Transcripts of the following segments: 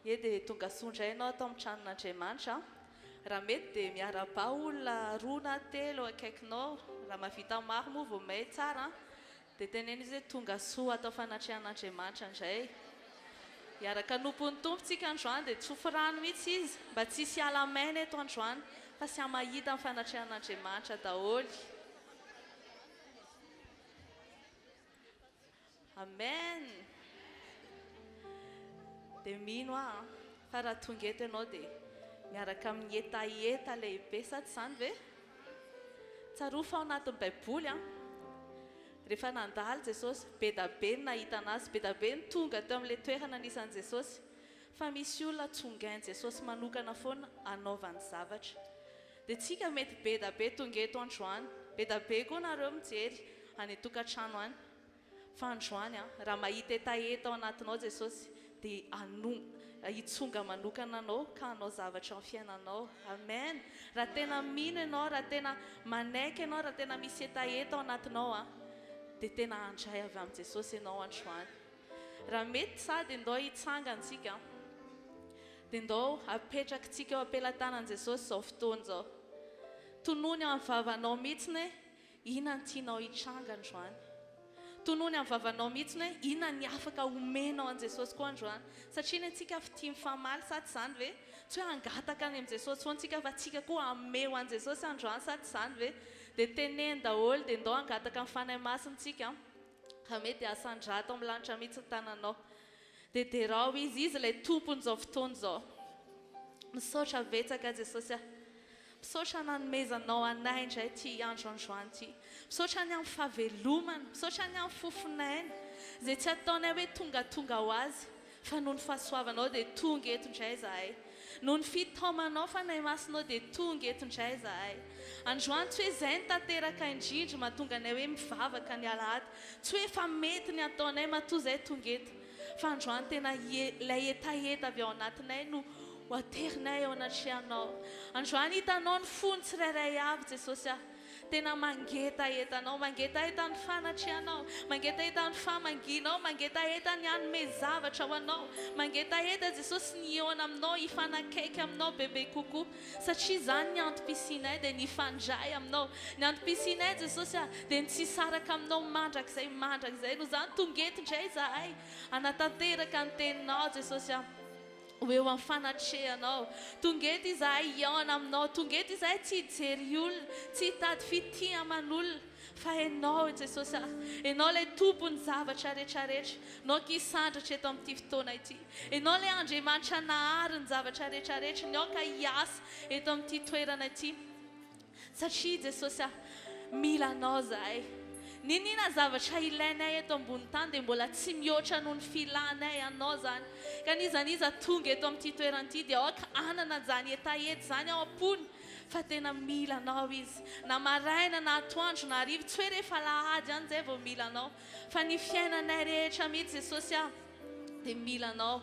Ie dia tongasoa indray ianao ato amin'ny tranon'Andriamanitra an. Raha mety dia miarahaba olona roa na telo eo akaikinao, raha mahavita maro moa vao may tsara an. Dia teneno izy hoe tongasoa ato fanatrehan'Andriamanitra indray. Hiaraka hanompo ny Tompo tsika androany dia tsofy rano mihitsy izy mba tsy hisy hiala maina eto androany fa samy hahita ny fanatrehan'Andriamanitra daholo. Amen! Dia mino aho an, fa raha tonga eto ianao dia miaraka amin'ny hetaheta lehibe, sa tsy izany ve? Tsarovy fa ao anatin'ny Baiboly an, rehefa nandalo Jesosy, be da be ny nahita an'Azy, be da be ny tonga teo amin'ilay toerana nisy an'i Jesosy, fa misy olona tsongain'i Jesosy manokana foana hanaovany zavatra. Dia tsika mety be da be tonga eto androany, be da be koa nareo mijery any an-tokantrano any. Fa androany an, raha mahita hetaheta ao anatinao Jesosy dia hano, hitsonga manokana anao ka hanao zavatra ao amin'ny fiainanao. Amen! Raha tena mino ianao, raha tena manaiky ianao, raha tena misy hetaheta ao anatinao an, dia tena handray avy amin'i Jesosy ianao androany. Raha mety sady ndao hitsangana isika an, dia ndao apetrakitsika eo am-pelatanan'i Jesosy izao fotoana izao. Tonony amin'ny vavanao mihitsy hoe Inona no tianao hitranga androany? Tonony amin'ny vavanao mihitsy hoe inona ny afaka omenao an'i Jesosy koa androany. Satria ny antsika fitia mifamaly sa tsy izany ve? Tsy hoe hangataka any amin'i Jesosy foana tsika fa tsika koa hanome ho an'i Jesosy androany sa tsy izany ve? Dia teneno daholo dia ndao hangataka ny Fanahy Masina tsika. Raha mety dia asandrato amin'ny lanitra mihitsy ny tananao. Dia derao Izy, Izy ilay Tompon'izao fotoana izao. Misaotra betsaka Jesosy a. Misaotra nanomezanao anay indray ity andro androany ity. Misaotra ny amin'ny fahavelomana, misaotra ny amin'ny fofon'aina, izay tsy ataonay hoe tongatonga ho azy, fa noho ny fahasoavanao dia tonga eto indray izahay. Noho ny fitaomanao Fanahy Masinao dia tonga eto indray izahay. Androany tsy hoe izay no tanteraka indrindra mahatonga anay hoe mivavaka ny alahady, tsy hoe efa mety ny ataonay matoa izay tonga eto, fa androany tena ilay hetaheta avy ao anatinay no ho aterinay eo anatrehanao. Androany hitanao ny fony tsirairay avy Jesosy ah. Tena mangetaheta Anao, mangetaheta ny fanatrehanao, mangetaheta ny famangianao, mangetaheta ny hanome zavatra ho Anao, mangetaheta Jesosy ny hihaona Aminao, hifanakaiky Aminao bebe kokoa, satria izany ny antom-pisianay dia ny hifandray Aminao, ny antom-pisianay Jesosy ah, dia ny tsy hisaraka Aminao mandrakizay mandrakizay, noho izany tonga eto indray izahay hanatanteraka ny teninao Jesosy ah. Ho eo amin'ny fanatrehanao. Tonga eto izahay hihaona aminao. Tonga eto izahay tsy hijery olona, tsy hitady fitia aman'olona, fa Ianao Jesosy ah. Ianao ilay Tompon'ny zavatra rehetrarehetra. Ianao akia hisandratra eto amin'ity fotoana ity. Ianao ilay Andriamanitra nahary ny zavatra rehetrarehetra. Ny aoka hiasa eto amin'ity toerana ity. Satria Jesosy ah, mila Anao zahay. N'inona zavatra ilainay eto ambony tany dia mbola tsy mihoatra noho ny filanay Anao izany. Ka n'iza n'iza tonga eto amin'ity toerana ity dia aoka hanana an'izany hetaheta izany ao am-pony fa tena mila Anao izy. Na maraina na atoandro na hariva, tsy hoe rehefa alahady ihany izay vao mila Anao fa ny fiainanay rehetra mihitsy Jesosy ah. Dia mila anao.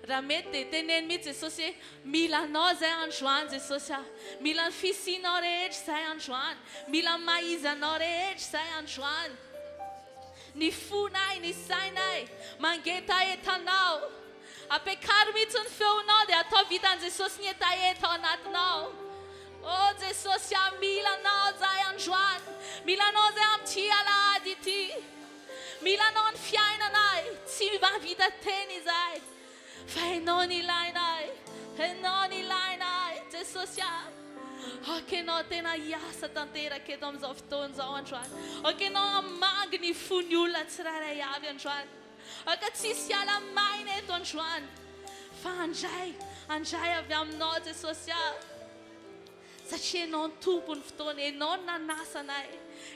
Raha mety dia teneno mihitsy Jesosy hoe, mila anao izay androany Jesosy ah. Mila ny fisianao rehetra izay androany. Mila ny maha izy anao rehetra izay androany. Ny fonay, ny sainay, mangetaheta anao. Ampiakaro mihitsy ny feonao dia ataovy hitan'i Jesosy ny hetaheta ao anatinao. Oh Jesosy ah, mila anao izahay androany. Mila anao izay amin'ity alahady ity. Mila anao ny fiainanay, tsy mahavita tena izahay, fa Ianao no ilainay, Ianao no ilainay, Jesosy ah. Aoka Ianao tena hiasa tanteraka eto amin'izao fotoana izao androany. Aoka Ianao hamangy ny fon'ny olona tsirairay avy androany. Aoka tsy hisy hiala maina eto androany, fa handray, handray avy Aminao Jesosy ah. Satria Ianao no Tompon'ny fotoana, Ianao no nanasa anay,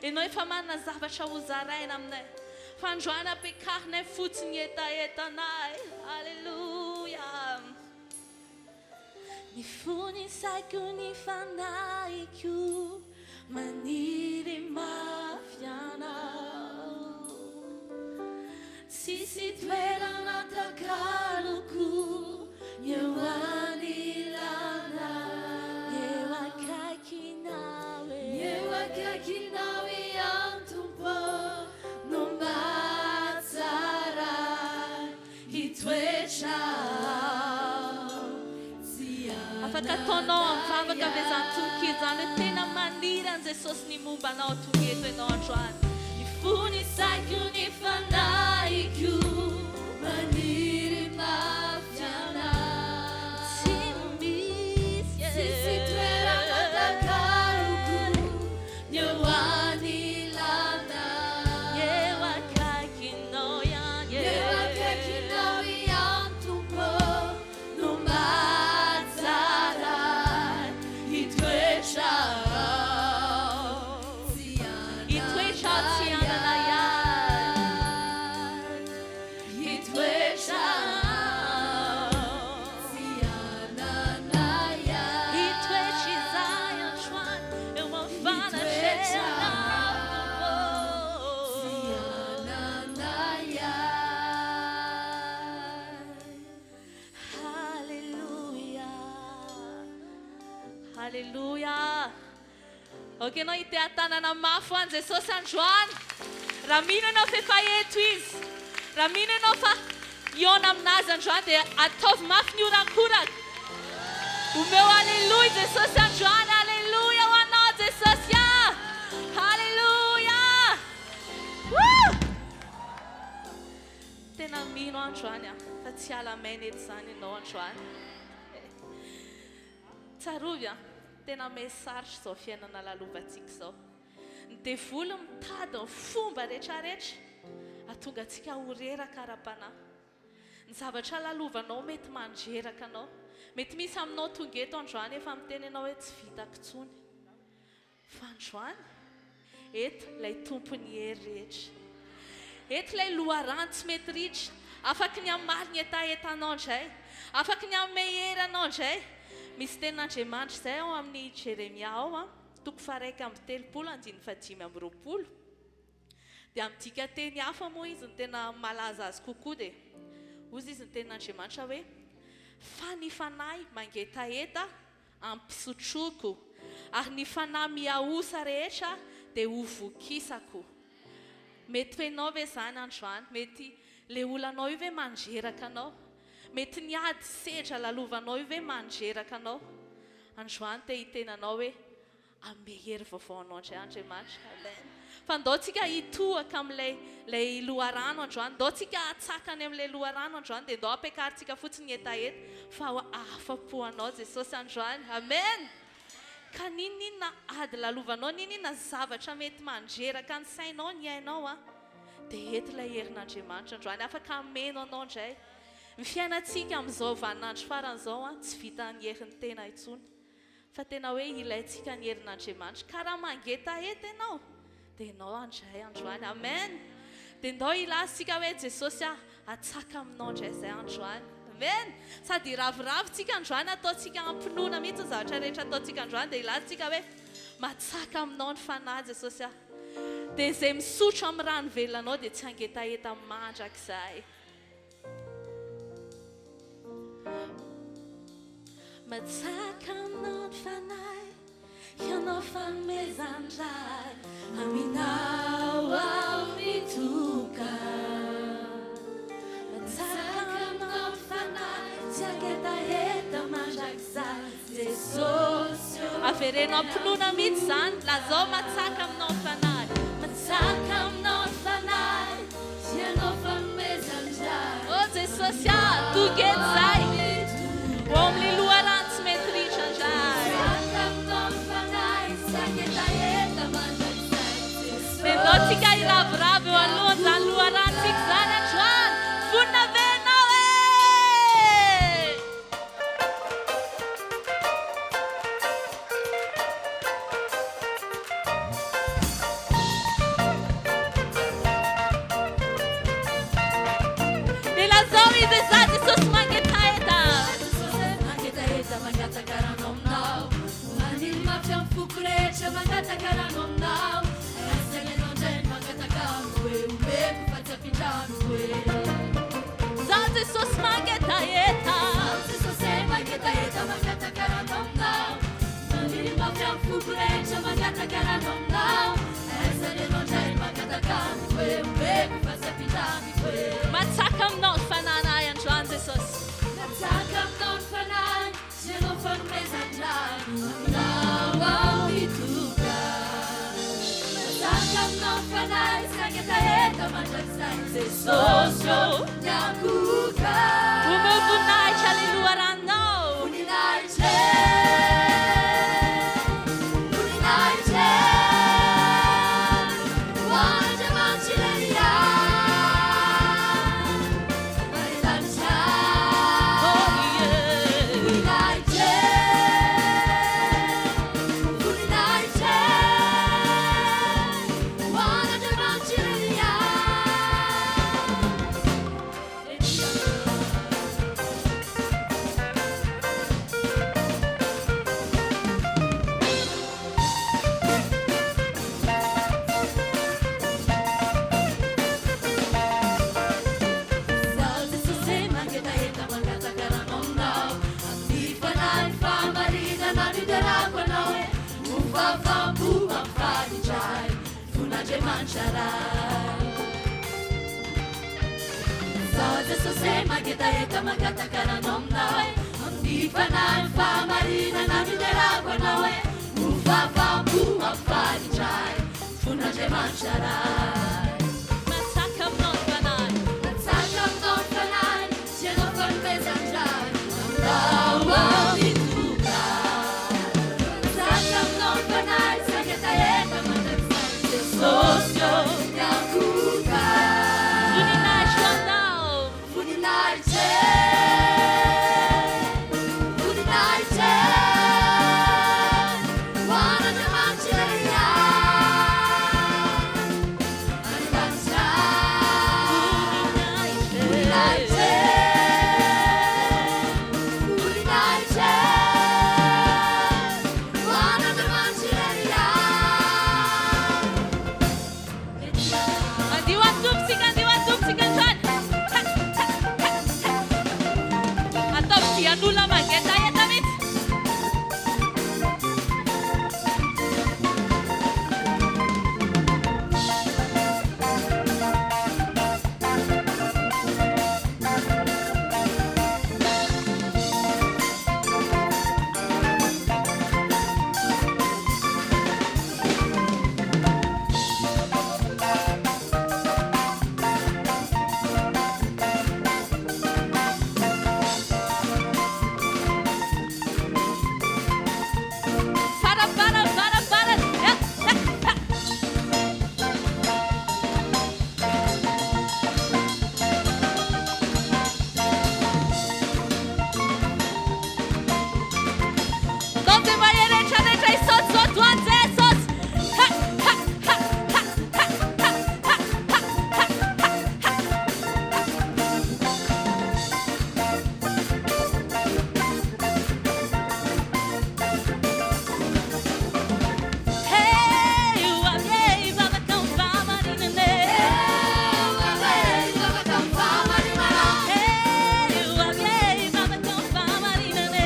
Ianao efa manana zavatra ho zaraina aminay. Fa androany ampiakarinay fotsiny ny hetahetanay. Aleloia. Ny fo, ny saiko, ny fanahiko maniry mafy Anao. Tsisy toerana takaloko ny eo anilanao. Ny eo akaikinao e. Ny eo akaikinao ihany Tompo no mba tsara hitoetra ao. Afaka ataonao amin'ny vavaka ve izany tononkira izany hoe tena maniry an'i Jesosy ny momba anao tonga eto ianao androany. Ny fo ny saiko ny fanahiko. Maniry mafy anao. Tsy misy e. Tsisy toerana takariko ny eo anilanao. Ny eo akaikinao ihany e. Ny eo akaikinao ihany Tompo no mahatsara hitoetra ao tsy Hitoetra ao tsy hanana hanana ihany. ihany. Hitoetra ao tsy hanana ihany. Hitoetra izahay androany eo amin'ny fanatrehanao Tompo. Tsy hanana ihany. Haleloia. Haleloia. Ok ianao hiteha-tanana mafy ho an'i Jesosy androany. Raha mino ianao fa efa eto Izy, raha mino ianao fa hihaona aminazy androany dia ataovy mafy ny horakoraka. Omeo Haleloia Jesosy androany. Haleloia ho anao Jesosy ah! Haleloia! Woo! Tena mino aho androany ah, fa tsy hiala maina eto izany ianao androany. Tsarovy an, tena miha sarotra izao fiainana lalovantsika izao. Ny devoly mitady ny fomba rehetrarehetra hahatonga antsika ho reraka ara-panahy. Ny zavatra lalovanao mety mandreraka anao. Mety misy aminao tonga eto androany efa miteny ianao hoe tsy vitako intsony. Fa androany, eto ilay Tompon'ny hery rehetra. Eto ilay loharano tsy mety ritra, afaky ny hamaly ny hetahetanao indray, afaky ny hanome hery anao indray. Misy tenin'Andriamanitra izay ao amin'ny Jeremia ao, toko faha-31 andininy faha-25. Dia amin'ny dikanteny hafa moa izy no tena malaza azy kokoa dia hozy izy ny tenin'Andriamanitra hoe, Fa ny fanahy mangetaheta ampisotroiko, ary ny fanahy mihaosa rehetra dia ho vokisako. Mety ho enao ve izany androany? Mety ilay olanao io ve mandreraka anao? Mety ny ady sedra lalovanao io ve mandreraka anao? Androany te hiteny anao hoe Hanome hery vaovao anao indray Andriamanitra. Amen. Fa ndao tsika hitohaka amin'ilay ilay loharano androany. Ndao tsika hatsaka any amin'ilay loharano androany dia ndao ampiakarintsika fotsiny ny hetaheta fa ahafa-po anao Jesosy androany. Amen. Ka n'inon'inona ady lalovanao, n'inon'inona zavatra mety mandreraka ny sainao, ny ainao an, dia eto ilay herin'Andriamanitra androany afaka hameno anao indray. Ny fiainantsika amin'izao vaninandro farany izao an, tsy vitan'ny herin'ny tena intsony. Fa tena hoe ilaintsika ny herin'Andriamanitra. Ka raha mangetaheta ianao, dia ianao handray androany. Amen! Dia ndao hilaza isika hoe, Jesosy ah, atsaka aminao indray izay androany. Amen! Sady hiraviravy tsika androany, ataontsika am-pinoana mihitsy ny zavatra rehetra ataontsika androany, dia hilaza isika hoe, Matsaka aminao ny Fanahy Jesosy ah. Dia izay misotro amin'ny rano velona anao dia tsy hangetaheta mandrakizay. Matsaka aminao ny Fanahy, Ianao fanomezan-dRay, Aminao aho mitoka. Matsaka aminao ny Fanahy, tsy hangetaheta mandrakizay, Jesosy ô. Avereno am-pinoana mihitsy izany, lazao matsaka aminao ny Fanahy. Matsaka aminao ny Fanahy, Ianao fanomezan-dRay. Ô Jesosy ah, tonga eto izahay, ho ao amin'ilay loharano tsy mety ritra indray. Matsaka aminao ny Fanahy, tsy hangetaheta mandrakizay, Jesosy Dia ndao tsika hiraviravy eo alohan'izany loharanontsika izany androany. Vonona ve ianao e? Dia lazao izy hoe, Za Jesosy mangetaheta. Jesosy mangetaheta mangataka rano aminao Maniry mafy amin'ny foko rehetra mangataka rano aminao Asaina ianao indray mangataka amiko hoe omeko fa tsy ampindrano hoe Za Jesosy mangetaheta. Zaho Jesosy mangetaheta mangataka rano aminao Maniry mafy amin'ny foko rehetra mangataka rano aminao Aiza ny anao indray mangataka amiko hoe omeko fa tsy ampindramiko hoe. Matsaka aminao ny fananay androany Jesosy. Matsaka aminao ny fanahy, ianao fanomezan-dRay. Aminao aho mitoka. Manjaka aminao ny fanahy sy hangetaheta mandrakizay. Jesosy ô, miankohoka. Omeo voninahitra ilay loharanonao. Voninahitra e, voninahitra e, ho an'Andriamanitra irery ihany. Any an-danitra. Oh yeah. Voninahitra e, voninahitra e, ho an'Andriamanitra irery ihany. Izaho Jesosy mangetaheta mangataka rano aminao. Amin'ny fanahy ny fahamarinana no iderako anao e. Ho fahafaham-po mampifaly indray fon'Andriamanitra Ray. Izaho Jesosy mangetaheta mangataka rano aminao e. Amin'ny fanahy ny fahamarinana no iderako anao e. Ho fahafaham-po mampifaly indray fon'Andriamanitra Ray. Manjaka aminao ny fanahy. Manjaka aminao ny fanahy sy ianao fanomezan-dray. Aminao aho mitoka. Manjaka aminao ny fanahy sy hangetaheta mandrakizay. Jesosy ô, miankohoka. Voninahitra ho anao. Voninahitra e, voninahitra e, ho an'Andriamanitra irery ihany. Any an-danitra. Voninahitra e. Voninahitra e, ho an'Andriamanitra irery ihany. Andio antompitsika, andio antompitsika androany. Ha, ha, ha, ha. Ataovy dian'olona mangetaheta mihitsy. Farapara, farapara. Ha, ha, ha. Ataovy dia mahery rehetra rehetra hisaotisaoty ho an'i Jesosy. Ha, ha, ha, ha, ha, ha, ha, ha, ha, ha, ha. Hey, ho avy e, hivavaka amin'ny fahamarinana e. Eu amei, vavaka amin'ny fahamarinana. Hey, ho avy e, hivavaka amin'ny fahamarinana e.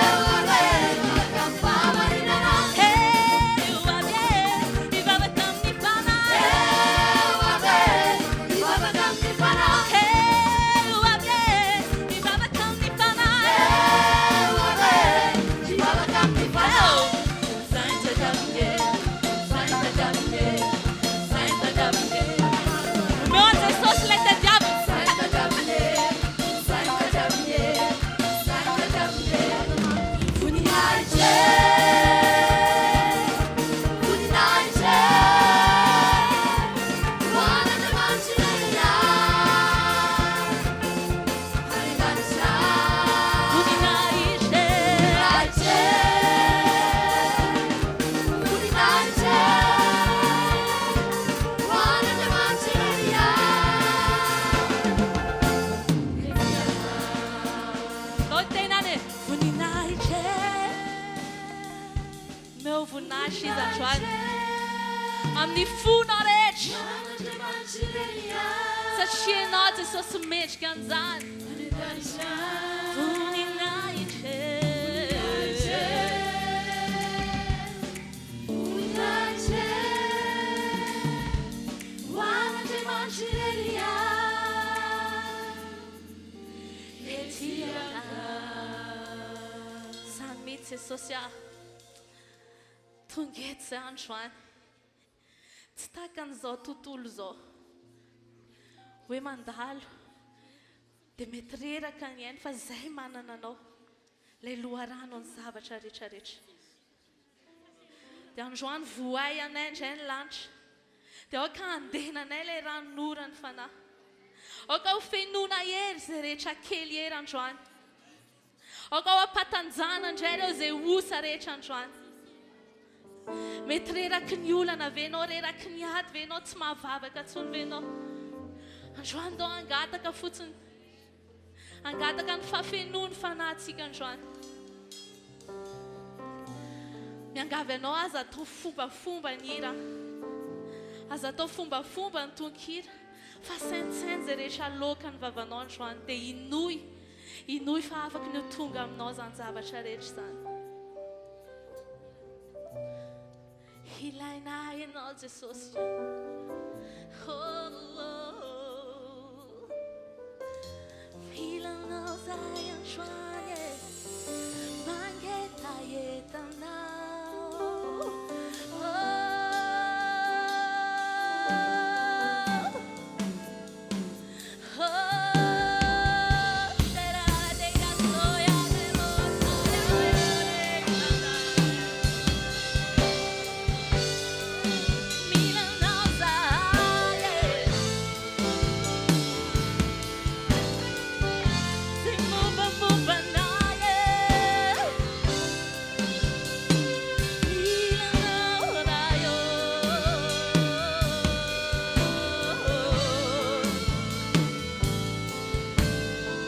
Eu amei, vavaka amin'ny fahamarinana. Hey, ho avy e, hivavaka amin'ny fanahy. Eu amei, vavaka amin'ny fanahy. Hey, ho avy e, hivavaka amin'ny fanahy. Eu amei, vavaka amin'ny fanahy. Omeo an'i Jesosy ilay tadiaviny. Voninahitra e, voninahitra e, ho an'Andriamanitra irery ihany. Any an-danitra. Voninahitra e. Voninahitra e, voninahitra e, ho an'Andriamanitra irery ihany. Atao ny tenany e. Voninahitra e. Omeo voninahitra izy androany. Amin'ny fonao rehetra. Andriamanitra irery ihany. Satria ianao Jesosy mendrika an'izany. Any an-danitra. Voninahitra e. Voninahitra e, ho an'Andriamanitra irery ihany. Ety an-tany. mihitsy Jesosy ah. Tonga eto izay androany. Tsy tahaka an'izao tontolo izao. Hoe mandalo dia mety reraka ny ainy fa izay manana anao. Ilay loharano ny zavatra rehetra rehetra. Dia androany vohay anay indray ny lanitra. Dia aoka handenanay ilay ranonoran'ny Fanahy. Aoka ho fenoina hery izay rehetra kely hery androany. Aoka ho ampatanjahana indray ireo izay osa rehetra androany. Mety reraky ny olana ve ianao, reraky ny ady ve ianao, tsy mahavavaka intsony ve ianao? Androany ndao hangataka fotsiny. Hangataka ny fahafenoan'ny fanahintsika androany. Miangavy anao aza atao fombafomba ny hira. Aza atao fombafomba ny tononkira. Fa saintsaino izay rehetra aloaka ny vavanao androany dia inoy, inoy fa afaky ny ho tonga aminao izany zavatra rehetra izany. Ilaina ianao Jesosy. Oh, oh, oh. Mila anao zahay androany e. Mangetaheta anao. Oh.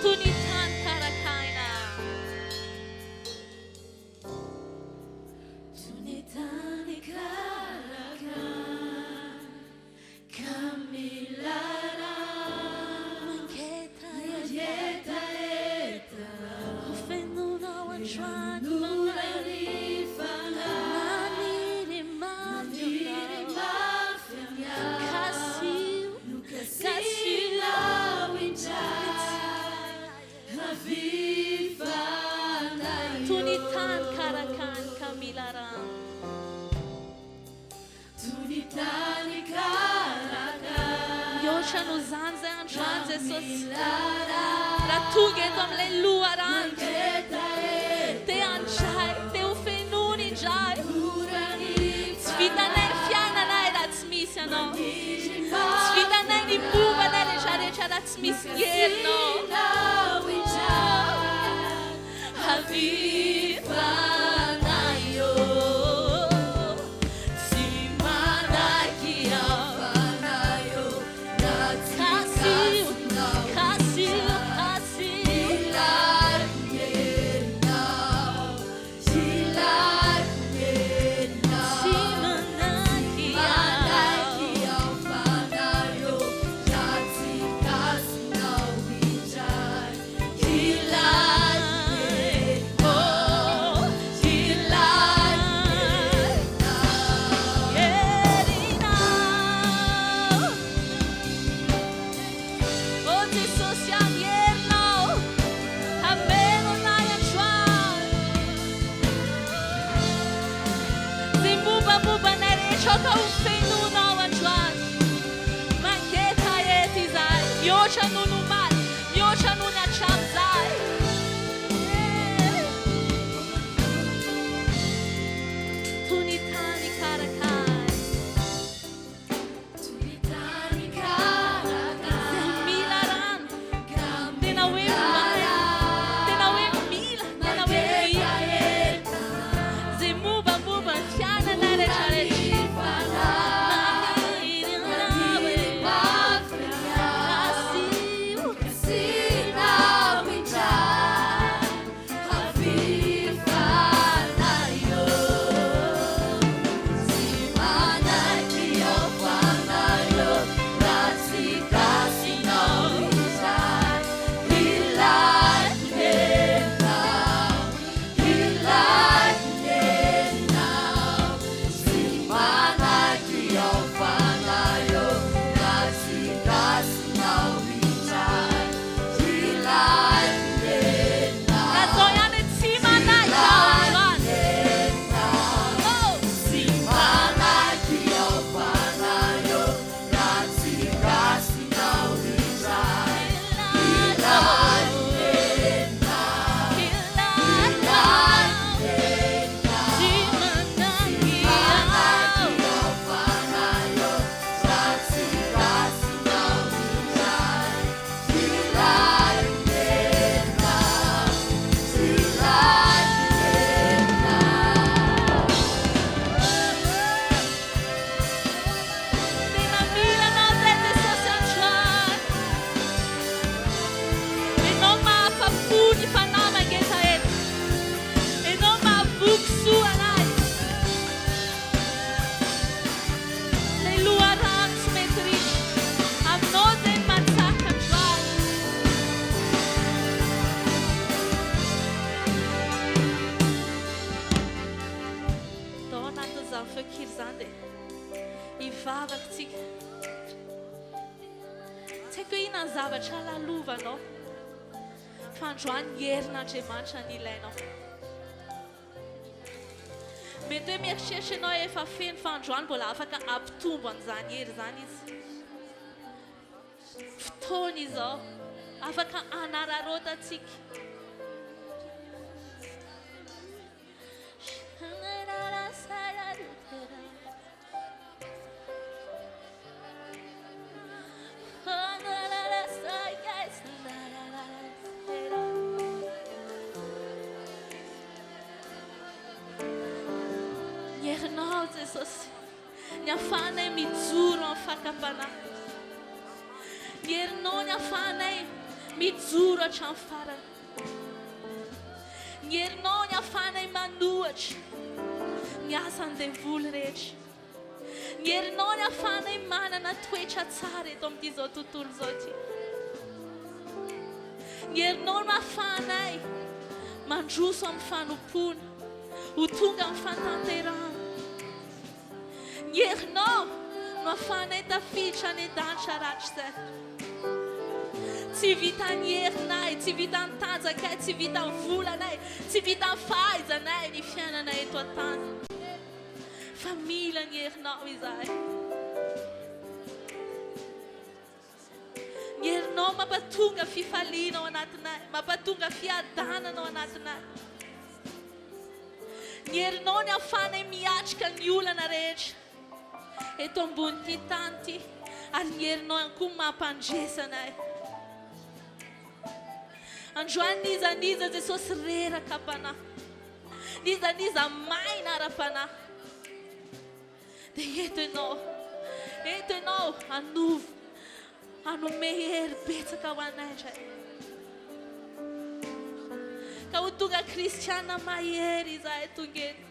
Toy ny tany karakaina. Toy ny tany karakaina ka mila rano. Mangetaheta. Ho fenoinao androany fanahy. Maniry mafy aminao. Kasio, kasio. Toy ny tany karakany ka mila rano. Mihoatra noho izany izay androany Jesosy. Raha tonga eto amin'ilay loharano, te handray, te ho fenoina indray. Tsy vitanay ny fiainanay raha tsy misy Anao. Tsy vitanay ny momba anay rehetra rehetra raha tsy misy ny herinao. Havia fanahy ô, tsy manaiky aho. Kasio, kasio, kasio. Tsy manaiky aho. Oh, ilay herinao. Oh Jesosy amin'ny herinao, hameno anay androany. Izay mombamomba anay rehetra aoka ho fenoinao androany. Mangetaheta izahay, mihoatra noho ny omaly, mihoatra noho ny hatramin'izay. Toy ny tany karakara. Izay mila rano, tena hoe maina, tena hoe mila, tena hoe mila. Izay mombamomba ny fiainana rehetra rehetra. feon-kira izany dia hivavaka isika. Tsy haiko hoe inona ny zavatra lalovanao fa androany ny herin'Andriamanitra no ilainao. Mety hoe mieritreritra ianao hoe efa feno fa androany mbola afaka hampitombo an'izany hery izany izy. Fotoana izao afaka hanararaotantsika. Ny herinao Jesosy, ny ahafahanay mijoro amin'ny fakam-panahy. Ny herinao ny ahafahanay mijoro hatramin'ny farany. Ny herinao ny ahafahanay manohatra ny asan'ny devoly rehetra. Ny herinao ny ahafahanay manana toetra tsara eto amin'ity izao tontolo izao ity. Ny herinao no ahafahanay mandroso amin'ny fanompoana, ho tonga amin'ny fahatanterahana. Ny herinao no ahafahanay tafiditra any an-danitra rahatrizay. Tsy vitan'ny herinay, tsy vitan'ny tanjakay, tsy vitan'ny volanay, tsy vitan'ny fahaizanay ny fiainana eto an-tany. Fa mila ny herinao izahay. Ny herinao mampatonga fifaliana ao anatinay, mampatonga fiadanana ao anatinay. Ny herinao ny ahafahanay miatrika ny olana rehetra eto ambonin'ity tany ity, ary ny herinao ihany koa mampandresy anay. Androany n'iza n'iza Jesosy reraka am-panahy. N'iza n'iza maina ara-panahy dia eto ianao, eto ianao hanovo, hanome hery betsaka ho anay indray. Ka ho tonga kristiana mahery izahay tonga eto.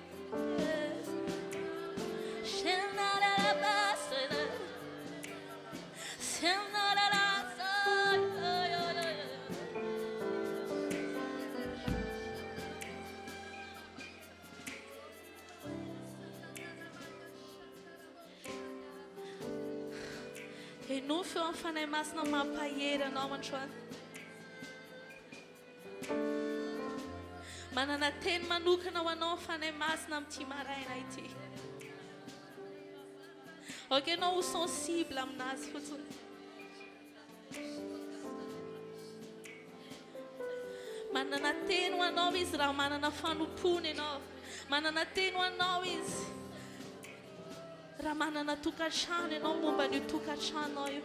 Henoy feo amin'ny Fanahy Masina mampahery anao androany. Manana teny manokana ho anao ny Fanahy Masina amin'ity maraina ity. Aoka ianao ho sensible aminazy fotsiny. Manana teny ho anao izy raha manana fanompoana ianao. Manana teny ho anao izy raha manana tokantrano ianao momba an'io tokantranonao io.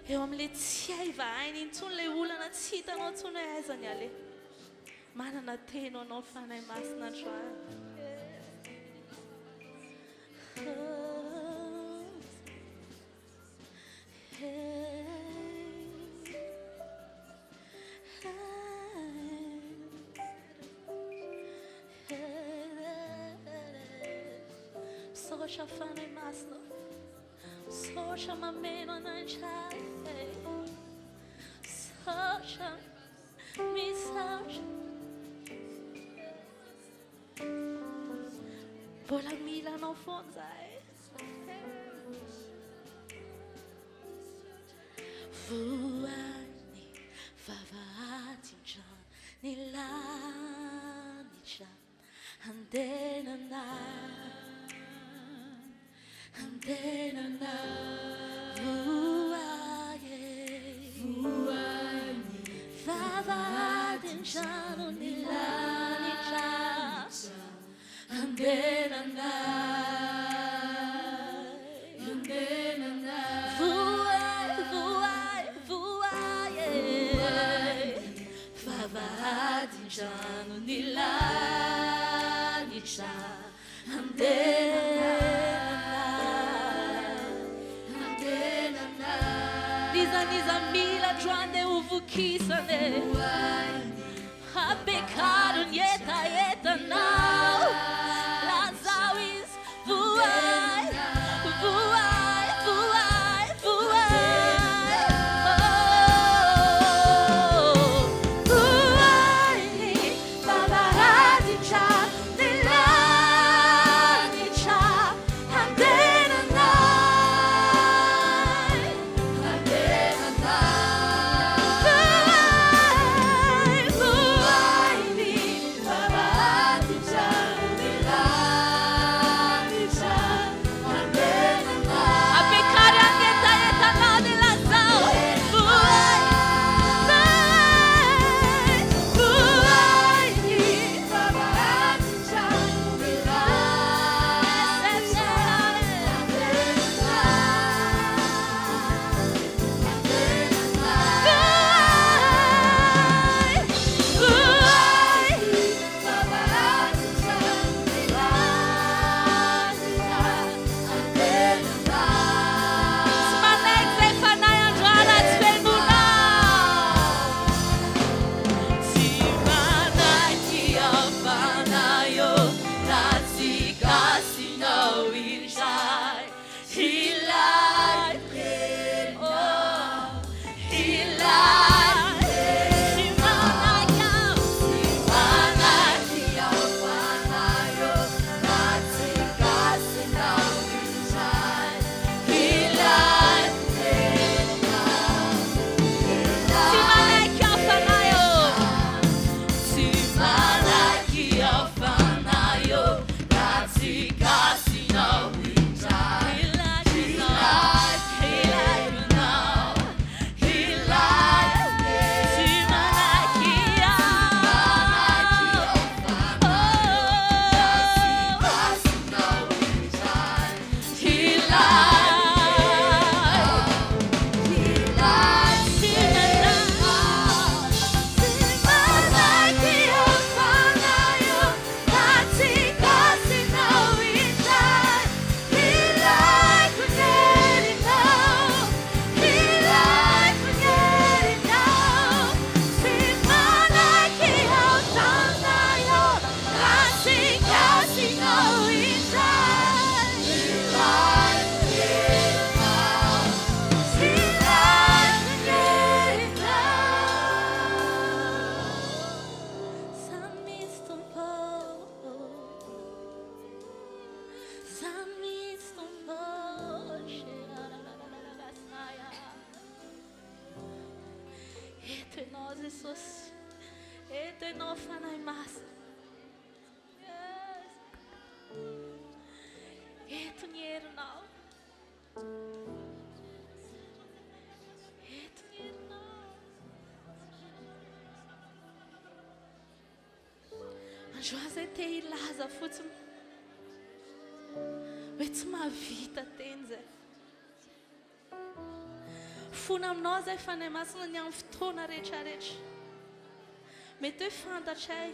Eo amin'ilay tsy hay vahaina intsony ilay olana tsy hitanao intsony hoe aiza ny aleha. Manana teny ho anao Fanahy Masina androany. Misaotra Fanahy Masina. Misaotra mameno anay indray. Misaotra. Misaotra. Mbola mila anao foana zahay. Voany vavahadin-drano ny lanitra andenanay, andenanay. Voay e, vavahadin-drano ny lanitra andenanay. Voay, voay, voay e, vavahadin-drano ny lanitra andenanay. N'iza n'iza mila androany dia ho vokisana e. Ampiakaro ny hetahetanao, lazao izy, voay, voay, voay, voay. ianao Jesosy. Eto ianao Fanahy Masina. Yes. Eto ny herinao. Eto ny herinao. Androany izay te hilaza fotsiny hoe tsy mahavita teny izay. Fona aminao izay Fanahy Masina ny amin'ny fotoana rehetra rehetra. Mety hoe fantatray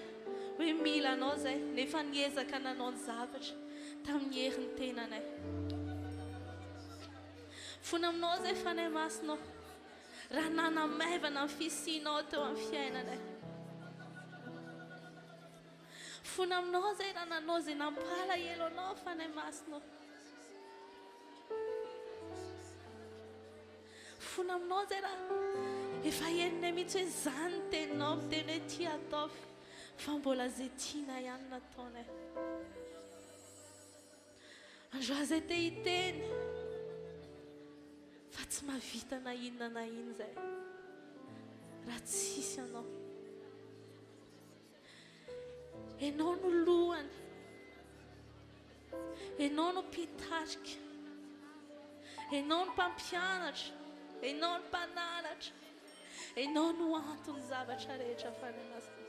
hoe mila anao izay nefa niezaka nanao ny zavatra tamin'ny herin'ny tenanay. Fona aminao izay Fanahy Masina ô, raha nanamaivana ny fisianao teo amin'ny fiainanay. Fona aminao izay raha nanao izay nampalahelo anao Fanahy Masina ô. Fona aminao izay raha efa henonay mihitsy hoe izany ny teninao miteny hoe tia ataovy fa mbola izay tiana ihany no ataonay. Androany izay te hiteny fa tsy mahavita na inona na inona izay raha tsisy anao. Ianao no lohany. Ianao no mpitarika. Ianao no mpampianatra. Ianao no mpananatra. Ianao no anton'ny zavatra rehetra Fanahy Masina.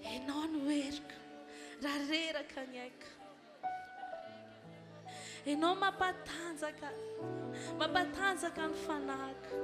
Ianao no heriko raha reraka ny aiko. Ianao mampatanjaka, mampatanjaka ny fanahiko.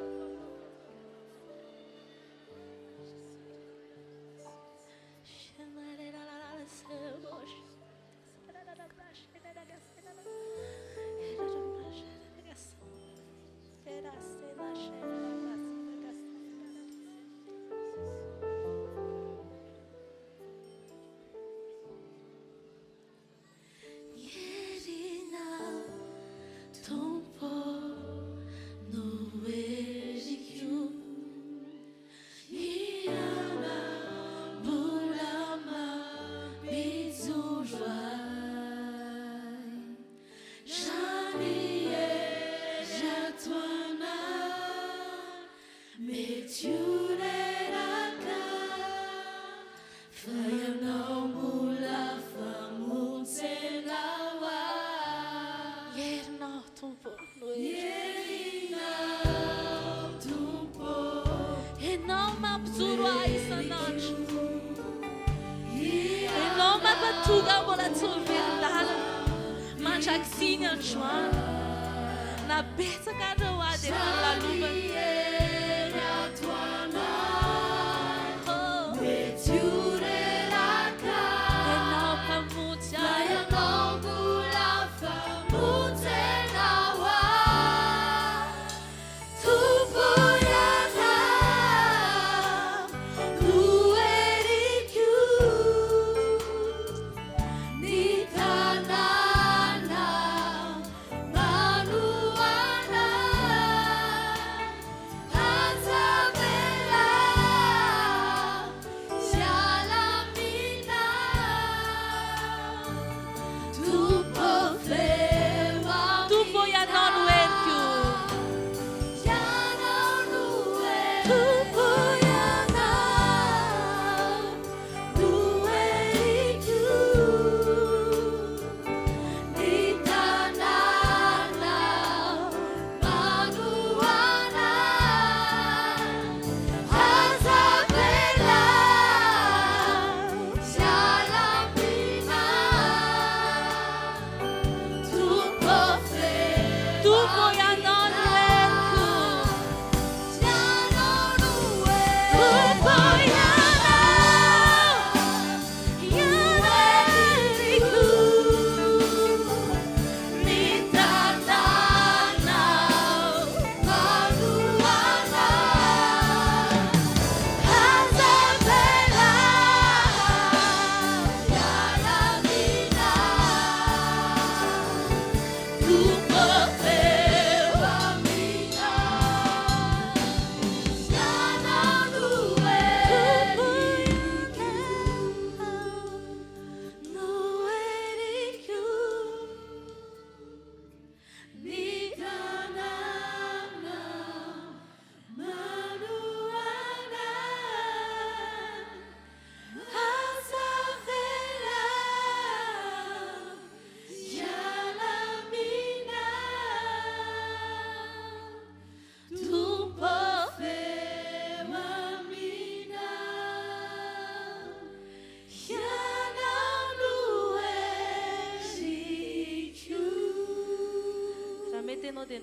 Ny herinao Tompo no heriko. Hiala mbola mampijoro ahy. Zany hery ato anah mety ho reraka fa ianao mbola famonjena ho ahy. Ny herinao Tompo no heriko. Ianao mampijoro ahy isan'andro. Ianao mampatonga ahy mbola tsy ho velon-dalana mandrakizay ny androany. Na betsaka ary ireo ady efa nolalovana. Oh. Ianao mpamonjy ahy. Tompo ianao no heriko, ny tanàna manohana.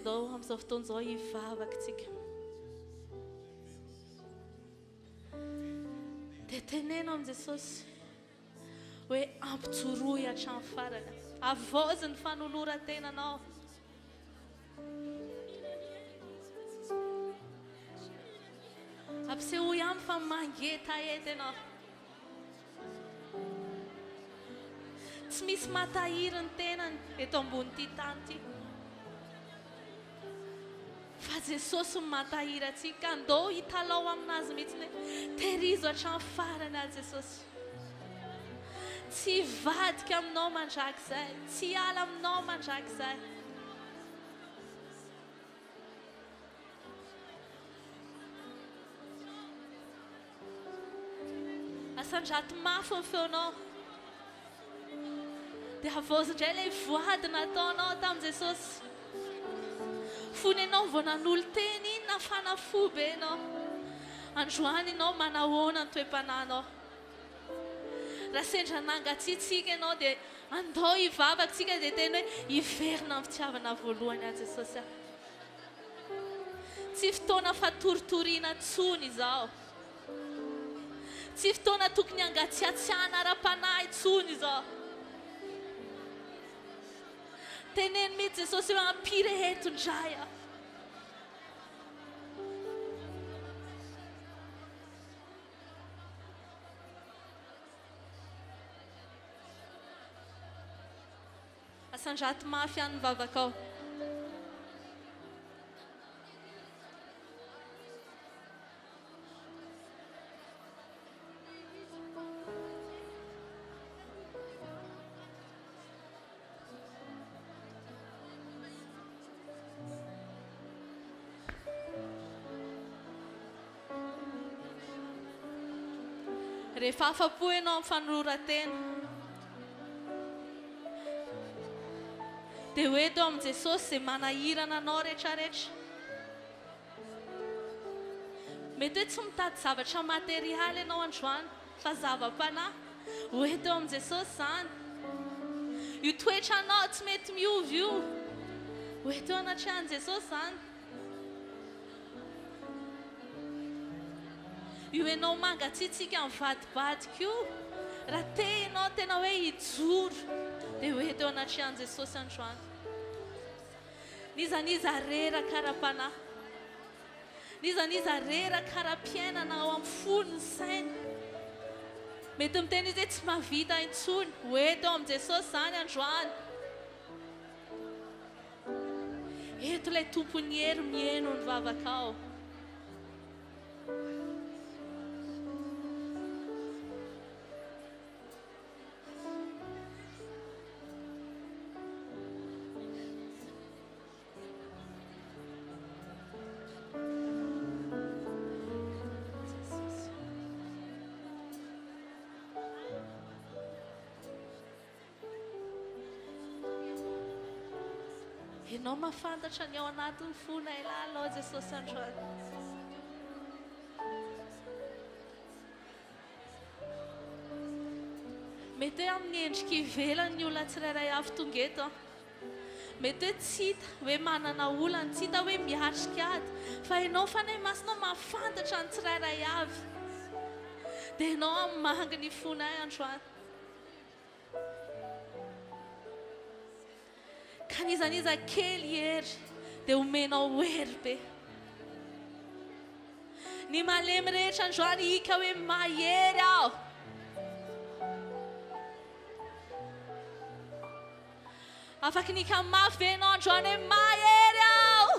Ndao amin'izao fotoana izao hivavaka isika. Dia teneno amin'i Jesosy hoe ampijoroy hatramin'ny farany. Havaozy ny fanoloran-tenanao. Ampisehoy aminy fa mangetaheta ianao. Tsy misy mahatahiry ny tenany eto ambonin'ity tany ity. Fa Jesosy no mahatahiry antsika. Ka ndao hitalao aminazy mihitsy hoe tehirizo hatramin'ny farany aho Jesosy. Tsy hivadika aminao mandrakizay. Tsy hiala aminao mandrakizay. Asandrato mafy ny feonao. Dia havaozy indray ilay voady nataonao tamin'i Jesosy. Fony ianao vao nanolo-tena iny, nafana fo be ianao. Androany ianao manahoana ny toe-panahinao? Raha sendra nangatsiatsiaka ianao dia andao hivavaka isika dia teny hoe hiverina amin'ny fitiavana voalohany aho Jesosy aho. Tsy fotoana fatoritoriana intsony izao. Tsy fotoana tokony hangatsiatsiahana ara-panahy intsony izao. Teneno mihitsy Jesosy hoe ampireheto indray aho. Asandrato mafy any ny vavakao. Rehefa afa-po ianao amin'ny fanoloran-tena, dia ho eto amin'i Jesosy izay manahirana anao rehetrarehetra. Mety hoe tsy mitady zavatra materialy ianao androany, fa zava-panahy. Ho eto amin'i Jesosy izany. Io toetranao tsy mety miova io, ho eto eo anatrehan'i Jesosy izany. Io ianao mangatsiatsiaka mivadibadika io, raha te ianao tena hoe hijoro, dia ho eto eo anatrehan'i Jesosy androany. N'iza n'iza reraka ara-panahy, n'iza n'iza reraka ara-piainana ao amin'ny fony, ny sainy, mety miteny izy hoe tsy mahavita intsony, ho eto eo amin'i Jesosy izany androany. Eto ilay Tompon'ny hery miheno ny vavakao. Ianao mahafantatra ny ao anatin'ny fonay lalina ao Jesosy androany. Mety hoe amin'ny endrika ivelany ny olona tsirairay avy tonga eto. Mety hoe tsy hita hoe manana olana, tsy hita hoe miatrika ady, fa ianao Fanahy Masina mahafantatra ny tsirairay avy. Dia ianao hamangy ny fonay androany. Ka n'iza n'iza kely hery dia omenao hery be. Ny malemy rehetra androany hika hoe mahery aho. Afaky ny hika mafy ve ianao androany hoe mahery aho?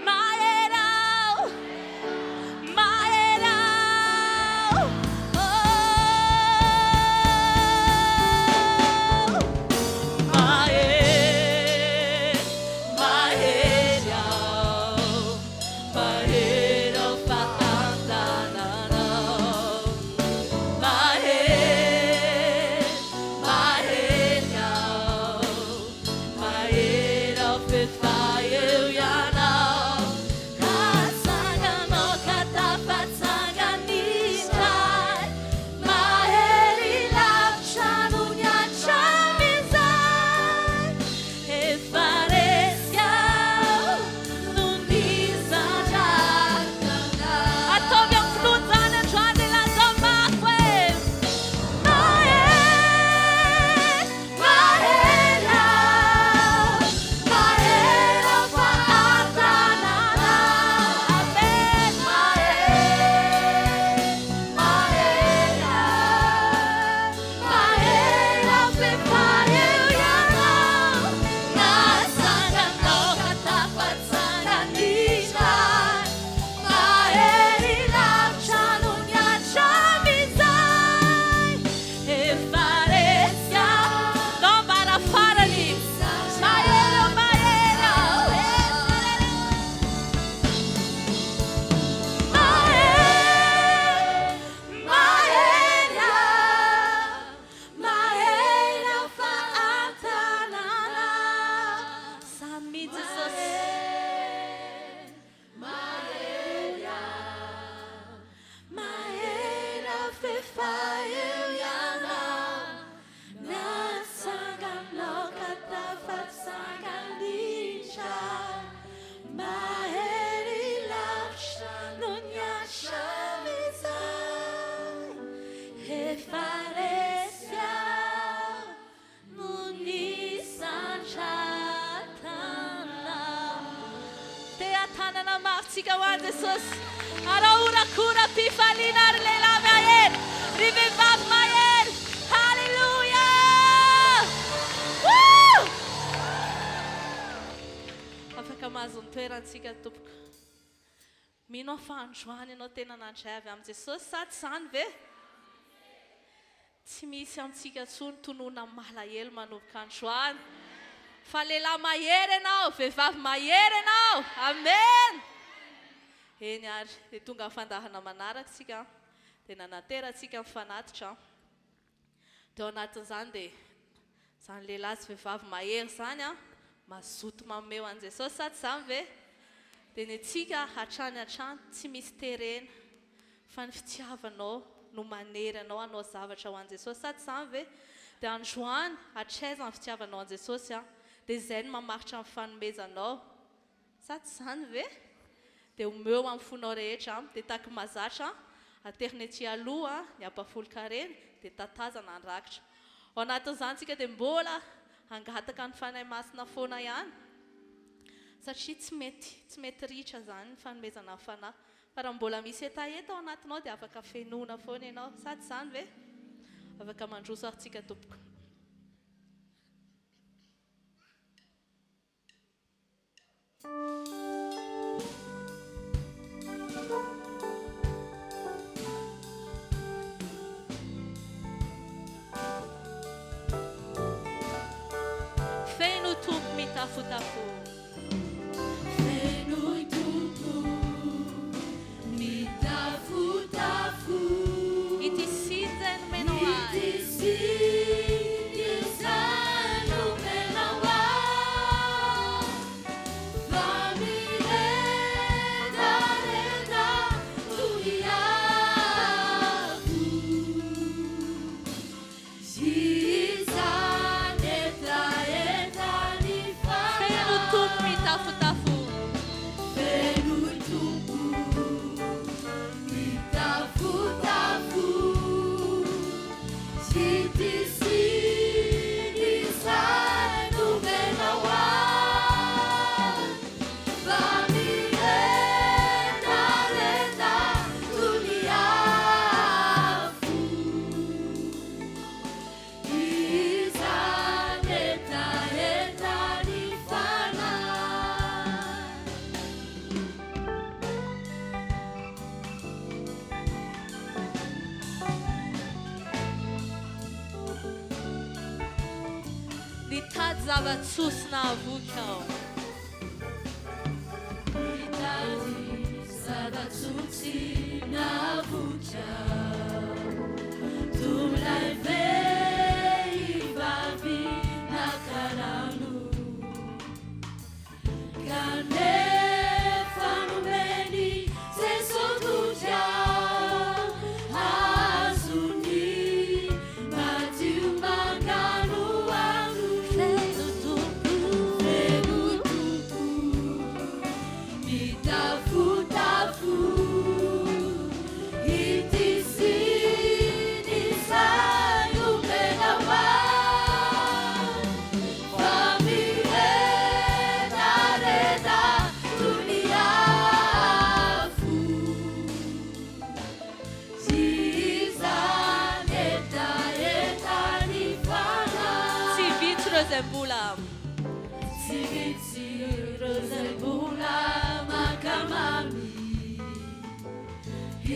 Mahery aho! Mahery aho! Oh! Mahery, mahery aho, mahery aho fa an-tananao. Mahery, mahery aho, mahery aho. tsika ho an'i Jesosy. Araho horakoram-pifaliana ry lehilahy mahery, ry vehivavy mahery. Haleloia! Woo! Afaka mahazo ny toerantsika tompoko. Mino aho fa androany ianao tena nandray avy amin'i Jesosy sa tsy izany ve? Tsy misy amintsika intsony tonona malahelo manomboka androany fa lehilahy mahery ianao, vehivavy mahery ianao. Amen! Eny ary, dia tonga amin'ny fandaharana manaraka isika dia nanaterantsika ny fanatitra. Dia ao anatin'izany dia izany lehilahy sy vehivavy mahery izany an, mazoto manome ho an'i Jesosy sa tsy izany ve? Dia ny antsika hatrany hatrany tsy misy terena fa ny fitiavanao no manery anao hanao zavatra ho an'i Jesosy sa tsy izany ve? Dia androany hatraiza ny fitiavanao an'i Jesosy an? Dia izay no mamaritra ny fanomezanao Sa tsy izany ve? Dia omeo amin'ny fonao rehetra, dia taky mazatra, aterina ety aloha ny ampahafolon-karena, dia tatazana ny rakitra. Ao anatin'izany isika dia mbola hangataka ny Fanahy Masina foana ihany, satria tsy mety, tsy mety ritra izany ny fanomezana ny Fanahy. Fa raha mbola misy hetaheta ao anatinao dia afaka fenoina foana ianao. Sa tsy izany ve? Afaka mandroso ary tsika tompoko. Feno Tompo mitafotafo. Fenoy Tompo mitafotafo. Ity siny izay nomenao ahy. Ity siny izay nomenao ahy. Fa miredareda toy ny afo. Izany hetahetan'ny fanahy. Feno Tompo mitafotafo. Fenoy Tompo mitafotafo. Ity siny izay nomenao ahy. Fa miredareda toy ny afo. Izany hetahetan'ny fanahy. Nitady zava-tsoa sy nahavoky aho. Nitady zava-tsoa tsy nahavoky aho. Toy vehivavy naka rano. Kanefa nomen'i Jesoa toky aho. Azony madio manganohano. Feno Tompo. Feno Tompo mitafotafo. Ity siny izay nomenao ahy. Fa miredareda toy ny afo. Izany hetahetan'ny fanahy. Tsy vitsy ireo izay mbola. Tsy vitsy ireo izay mbola mankamamy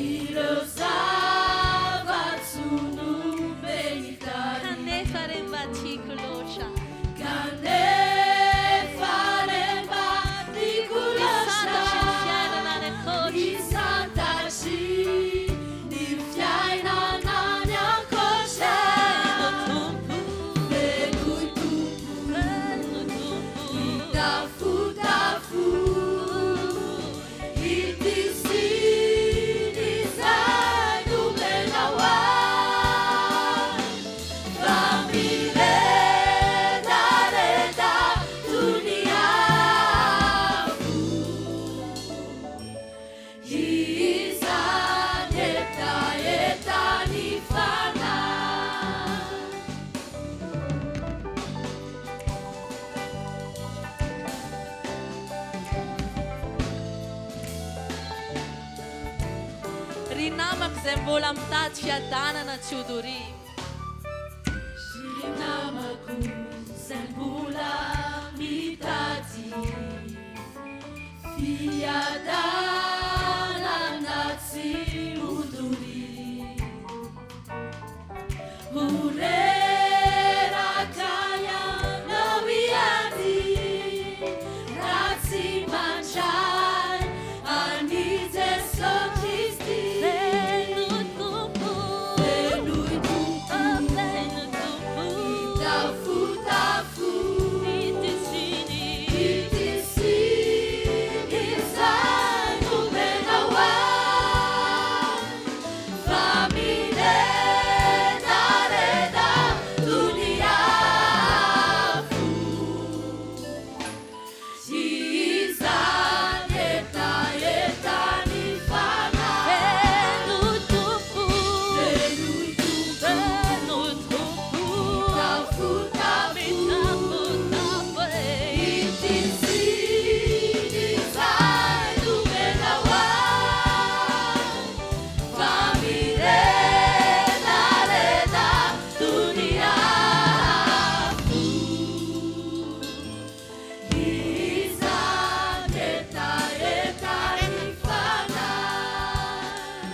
ireo zava-tsoa nomen'ny tany. Kanefa re mba tiako loatra. Kanefa re mba tiako Ny santatry ny loatra. fiainana any ankoatra. Ny santatry ny fiainana any ankoatra. Feno Tompo. Fenoy Tompo. Feno Tompo. Mitafotafo. Ity siny izay. namako izay mbola mitady fiadanana tsy ho doria. Ry namako izay mbola mitady fiadanana tsy ho doria. Ho reraka ianao hiady raha tsy mandray an'i Jesoa Kristy. Feno Tompo, Fenoy Tompo, feno Tompo, mitafotafo. Ity sy ny Ity sy izay nomenao ahy, fa miredareda toy ny afo. Izany hetahetan'ny fanahy. Feno Tompo, Fenoy Tompo, feno Tompo, mitafotafo. mitafotafo e. Ity sy izay nomenao ahy, fa miredareda toy ny afo. Izany hetahetan'ny fanahy.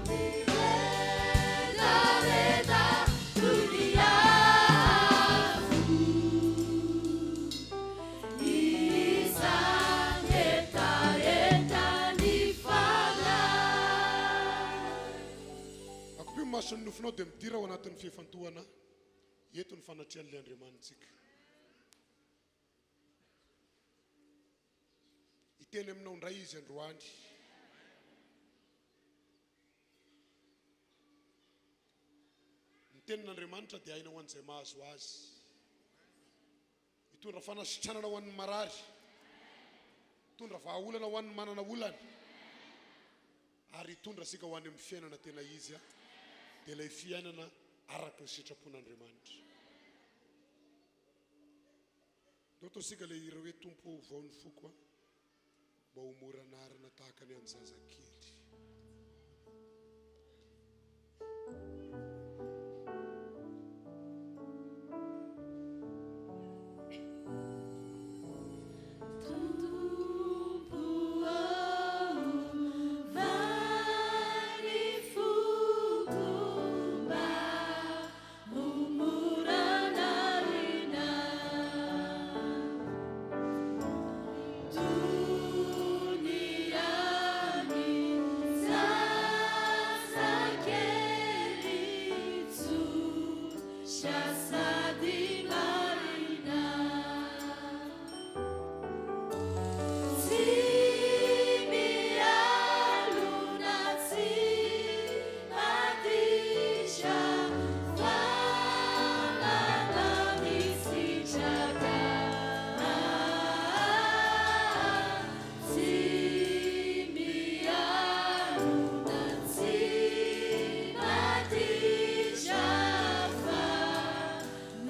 Miredareda toy ny afo. Izany hetahetan'ny fanahy. Akopio ny mason'ny nofinao dia midira ao anatin'ny fifantohana eto ny fanatrehan'ilay Andriamanitsika. Hiteny aminao indray izy androany. Ny tenin'Andriamanitra dia aina ho an'izay mahazo azy. Hitondra fanasitranana ho an'ny marary. Hitondra vahaolana ho an'ny manana olana. Ary hitondra antsika ho any amin'ny fiainana tena izy, dia ilay fiainana araka ny sitrapon'Andriamanitra. Ndao ataontsika ilay hira hoe Tompo ô ovao ny foko a, mba ho mora anarina tahaka ny an'ny zazakely. Tompo ô, ovao ny foko mba ho mora anarina. Toy ny an'ny zazakely tsotra sady marina. Tsy mialona, tsy maditra, fa manao ny sitraka. Tsy mialona, tsy maditra, fa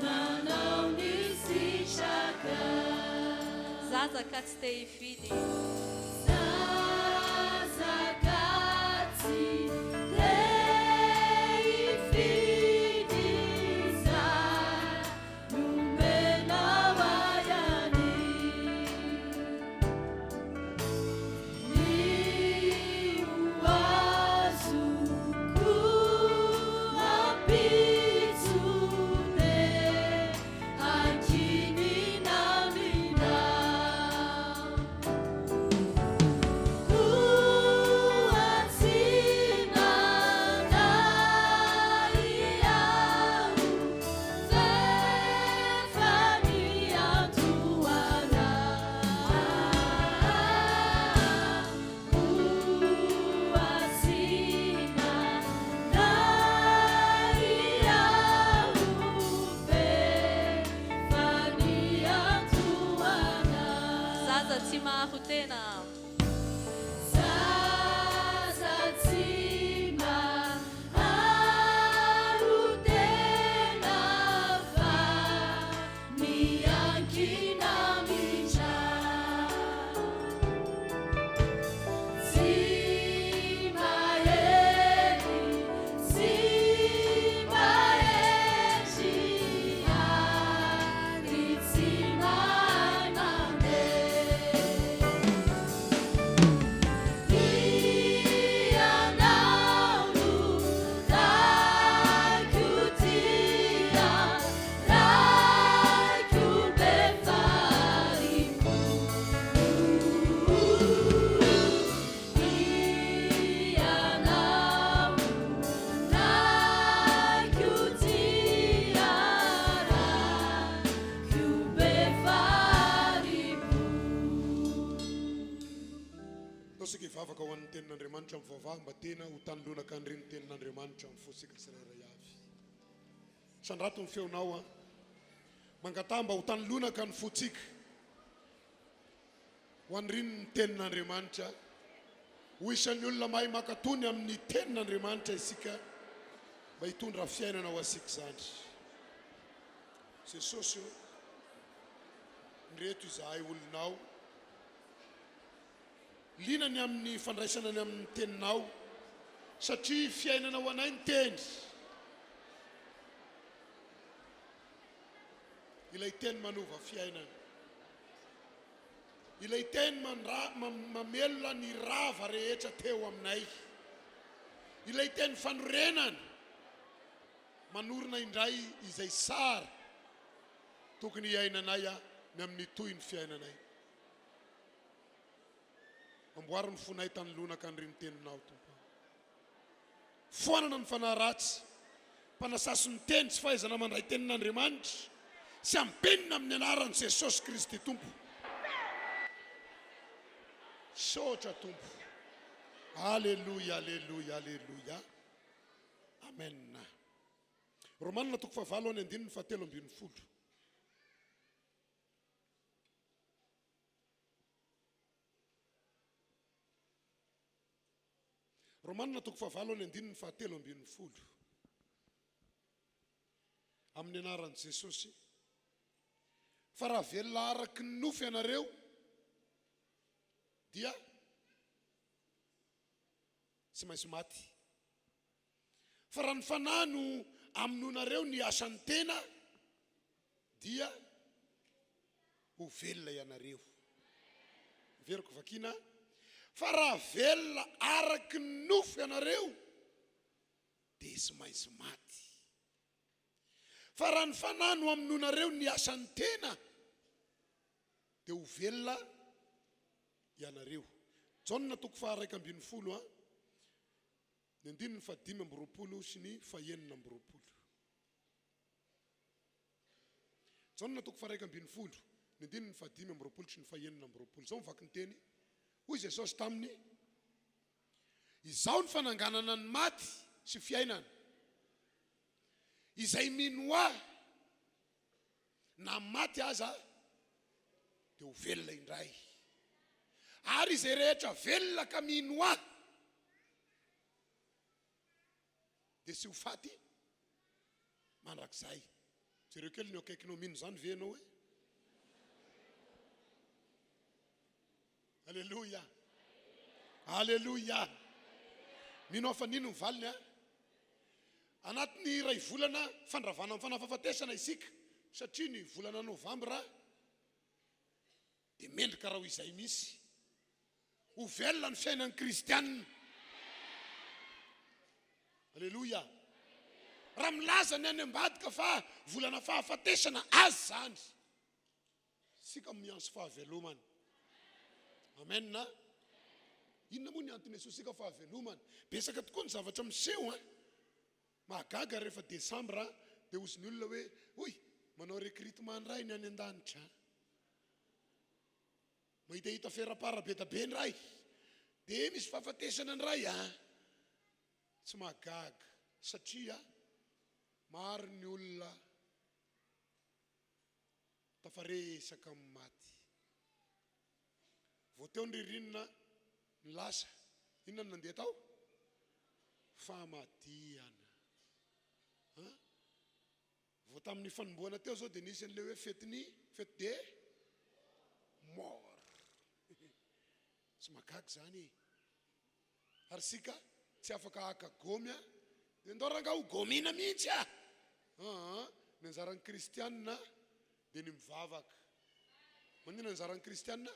manao ny sitraka. Zaza ka tsy te hifidy. Zaza ka tsy te hifidy izay nomenao ahy ihany. Ny ho azoko ampitso dia ankinina aminao. Zaza tsy mahaho tena. Zaza tsy mahaho tena fa miankina aminao. Tsy mahefa hivavaka ho an'ny Tenin'Andriamanitra mivavaha mba tena ho tany lonaka an'ireny Tenin'Andriamanitra amin'ny fontsika tsirairay avy. Sandrato ny feonao an. Mangataha mba ho tany lonaka ny fontsika ho an'ireny ny Tenin'Andriamanitra. Ho isan'ny olona mahay mankatò ny amin'ny Tenin'Andriamanitra isika mba hitondra fiainana ho antsika izany. Jesosy ô, ndreto izahay olonao. Liana ny amin'ny fandraisana ny amin'ny Teninao, satria fiainana ho anay ny Teny. Ilay Teny manova fiainana. Ilay Teny mandra, mamelona ny rava rehetra teo aminay. Ilay Teny fanorenana, manorina indray izay sary tokony hiainanay ny amin'ny tohin'ny fiainanay. Amboary ny fonay tany lonaka an'ireny ny teninao, Tompo. Foanana ny fanahy ratsy, mpanasasy ny teny sy fahaizana mandray tenin'Andriamanitra sy ambenina amin'ny anaran'i Jesosy Kristy Tompo. Misaotra Tompo. Aleloia, aleloia, aleloia. Amen. Romanina toko fahavalo any andininy fahatelo ambin'ny folo. Romanina toko fahavalo any andininy fahatelo ambin'ny folo. Amin'ny anaran'i Jesosy. Fa raha velona araky ny nofo ianareo dia tsy maintsy maty. Fa raha ny fanahy no amonoanareo ny asan'ny tena dia ho velona ianareo. Averiko vakiana. Fa raha velona araky ny nofo ianareo dia tsy maintsy maty. Fa raha ny fanahy no amonoanareo ny asan'ny tena dia ho velona ianareo. Jaona toko faha-11 a. Ny andininy faha-25 sy ny faha-26. Jaona toko faha-11, ny andininy faha-25 sy ny faha-26. Izao ny vakin-teny, Hoy Jesosy taminy, Izaho ny fananganana ny maty sy fiainana. Izay mino Ahy, na maty aza, dia ho velona indray. Ary izay rehetra velona ka mino Ahy, dia tsy ho faty mandrakizay. Jereo kely ny eo akaikinao, mino izany ve ianao e? Aleloia. Aleloia. Mino aho fa nino ny valiny a. Anatin'ny iray volana fandravana amin'ny fanafafatesana isika satria ny volana novambra dia mendrika raha ho izay misy. Ho velona ny fiainan'ny kristianina. Aleloia. Raha milaza ny any ambadika fa volana fahafatesana azy izany. Isika miantso fahavelomana. Amen. Inona moa ny antony iantsoantsika fahavelomana? Betsaka tokoa ny zavatra miseho an. Mahagaga rehefa desambra dia hozy ny olona hoe, hoy, manao recrutement indray ny any an-danitra. Mahitahita ferapara be da be indray. Dia misy fahafatesana indray an. Tsy mahagaga satria maro ny olona Tafaresaka amin'ny maty. Vao teo ny ririnina ny lasa, inona no nandeha tao? Famadihana. An? Vao tamin'ny fanombohana teo izao dia nisy an'ilay hoe fetin'ny, fête des morts. Tsy mahagaga izany e. Ary isika tsy afaka haka gômy a! Dia ndao rangaha ho gômina mihitsy a! Aa, ny anjaran'ny kristianina dia ny mivavaka. Maninona ny anjaran'ny kristianina?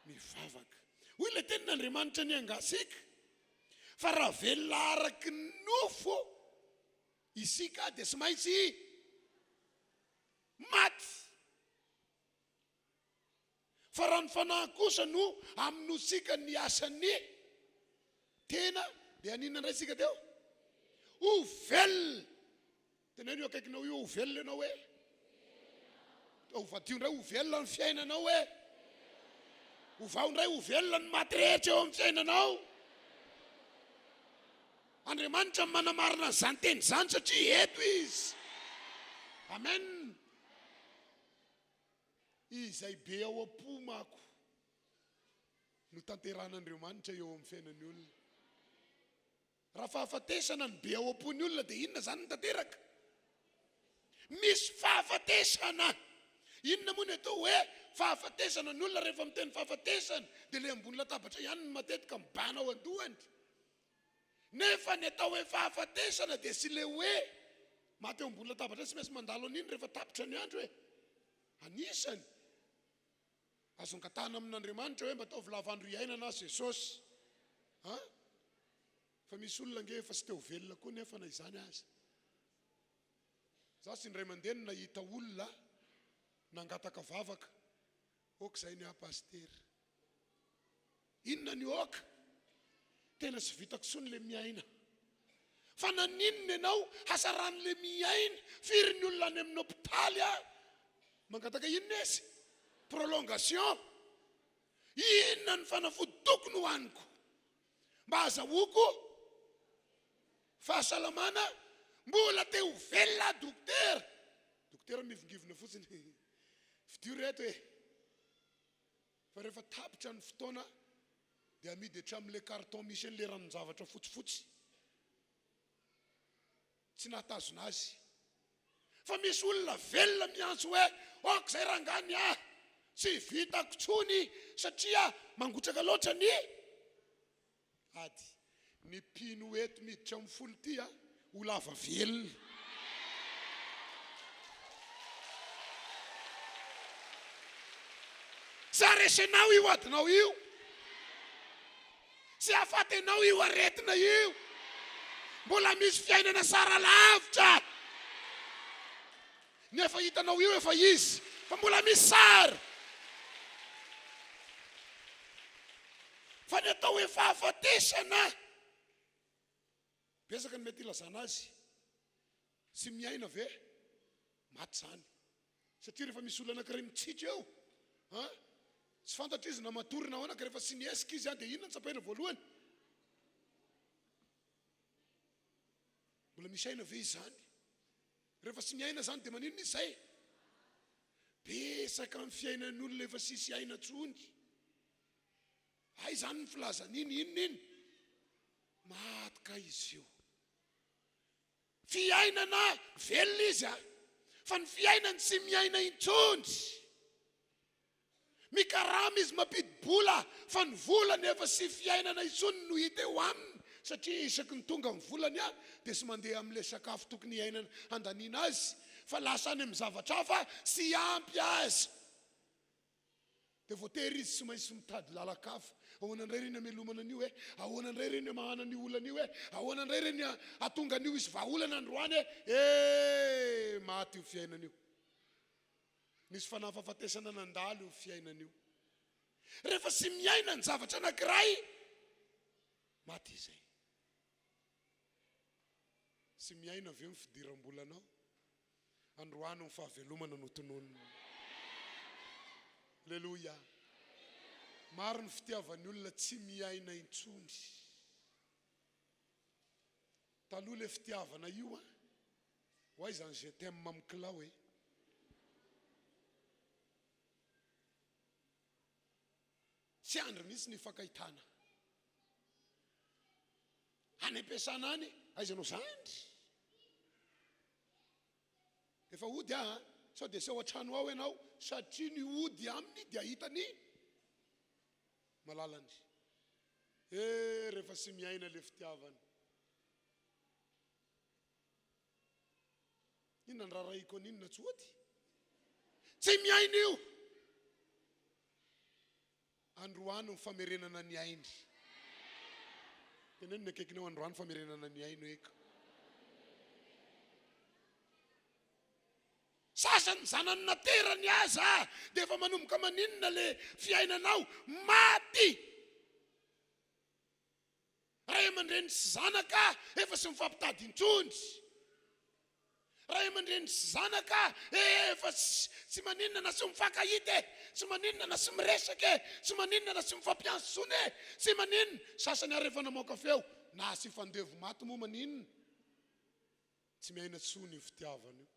Mivavaka. Hoy ilay tenin'Andriamanitra ny angasika fa raha velona araky ny nofo isika dia tsy maintsy maty. Fa raha ny fanahy kosa no amonoantsika ny asan'ny tena, dia haninona indray isika teo? Ho velona. Teneno io akaikinao io, ho velona ianao e. Ho vadio indray, ho velona ny fiainanao e. Ovao indray ho velona ny maty rehetra eo amin'ny fiainanao. Andriamanitra no manamarina an'izany teny izany satria eto Izy. Amen. Izay be ao am-po mako no tanterahan'Andriamanitra eo amin'ny fiainan'ny olona. Raha fahafatesana no be ao am-pon'ny olona dia inona izany no tanteraka? Misy fahafatesana. Inona moa ny atao hoe fahafatesana? Ny olona rehefa miteny fahafatesana dia ilay ambony latabatra ihany no matetika mibahana ao an-dohany. Nefa ny atao hoe fahafatesana dia tsy ilay hoe maty eo ambony latabatra tsy maintsy mandalo an'iny rehefa tapitra ny andro e. Anisany azo angatahana amin'Andriamanitra hoe mba ataovy lava andro iainana aho Jesosy. A? Fa misy olona ange efa tsy te ho velona koa nefa na izany aza. Za tsy indray mandeha no nahita olona nangataka vavaka. Ok izay ny ahy Pasitera. Inona ny ok? Tena tsy vitako tsony le miaina. Fa naninona ianao hasaran'le miaina? Firy ny olona any amin'ny hopitaly a? Mangataka inona izy? Prolongation. Inona ny fanafody tokony hohaniko mba hazahoako fahasalamana? Mbola te ho velona aho dokotera. Dokotera mivongivona fotsiny. Fidio reto e. Fa rehefa tapitra ny fotoana dia amidy hatramin'ilay carton misy an'ilay ranon-javatra fotsifotsy. Tsy nahatazona azy. Fa misy olona velona miantso hoe ok izay rangahy ny ahy, tsy vitako intsony satria mangotraka loatra ny ady. Ny mpino eto miditra amin'ny folo ity a, ho lava velona. Tsy haharesenao io adinao io. Tsy hahafaty anao io aretina io. Mbola misy fiainana sara lavitra. Ny efa hitanao io efa izy fa mbola misy sara. Fa ny atao hoe fahafatesana, betsaka ny mety hilazana azy, tsy miaina ve? Maty izany. Satria rehefa misy olona anankiray mitsitra eo, an, tsy fantatra izy na matory na ahoana, ka rehefa tsy nihesika izy an, dia inona no tsapaina voalohany? Mbola misy aina ve izany? Rehefa tsy miaina izany dia maninona izy izay? Betsaka ny fiainan'ny olona efa tsisy aina intsony. Hay izany ny filazana iny, inona iny? Maty kay izy io. Fiainana velona izy a! Fa ny fiainany tsy miaina intsony. Mikarama izy mampidi-bola fa ny volany efa tsy fiainana intsony no hita eo aminy satria isaky ny tonga ny volany a dia tsy mandeha amin'ilay sakafo tokony hiainana handaniana azy fa lasa any amin'ny zavatra hafa tsy ampy aza. Dia voatery izy tsy maintsy mitady lalan-kafa. Ahoana indray re ny hamelomana an'io e? Ahoana indray re ny hamahana an'io olana io e? Ahoana indray re ny hahatonga an'io hisy vahaolana androany e? Eh! Maty io fiainana io. Nisy fanahy fahafatesana nandalo io fiainana io. Rehefa tsy miaina ny zavatra anankiray, maty izay. Tsy miaina ve ny fidiram-bolanao? Androany ny fahavelomana no tononina. Aleloia. Maro ny fitiavan'ny olona tsy miaina intsony. Taloha le fitiavana io an. Ho aiza ny je t'aime amin'ny kilao e? Tsy andry mihitsy ny hifankahitana. Any am-piasana any, aiza ianao zandry? Efa hody aho an, sao dia tsy ao an-trano ao ianao, satria ny hody aminy dia hahita ny malalany. Eh, rehefa tsy miaina le fitiavana. Inona ny raharahiko an'inona tsy hody? Tsy miaina io. Androany ny famerenana ny ainy. Teneno ny akaikinao androany famerenana ny ainy hoe. Sasany zanany naterany aza dia efa manomboka maninona le fiainanao maty. Ray aman-dreny sy zanaka efa tsy mifampitady intsony. Ray aman-dreny sy zanaka efa tsy maninona na tsy mifankahita e, tsy maninona na tsy miresaka e, tsy maninona na tsy mifampiantso intsony e, tsy maninona. Sasany ary efa namoaka feo, na tsy fandevo maty moa maninona. Tsy miaina intsony io fitiavana io.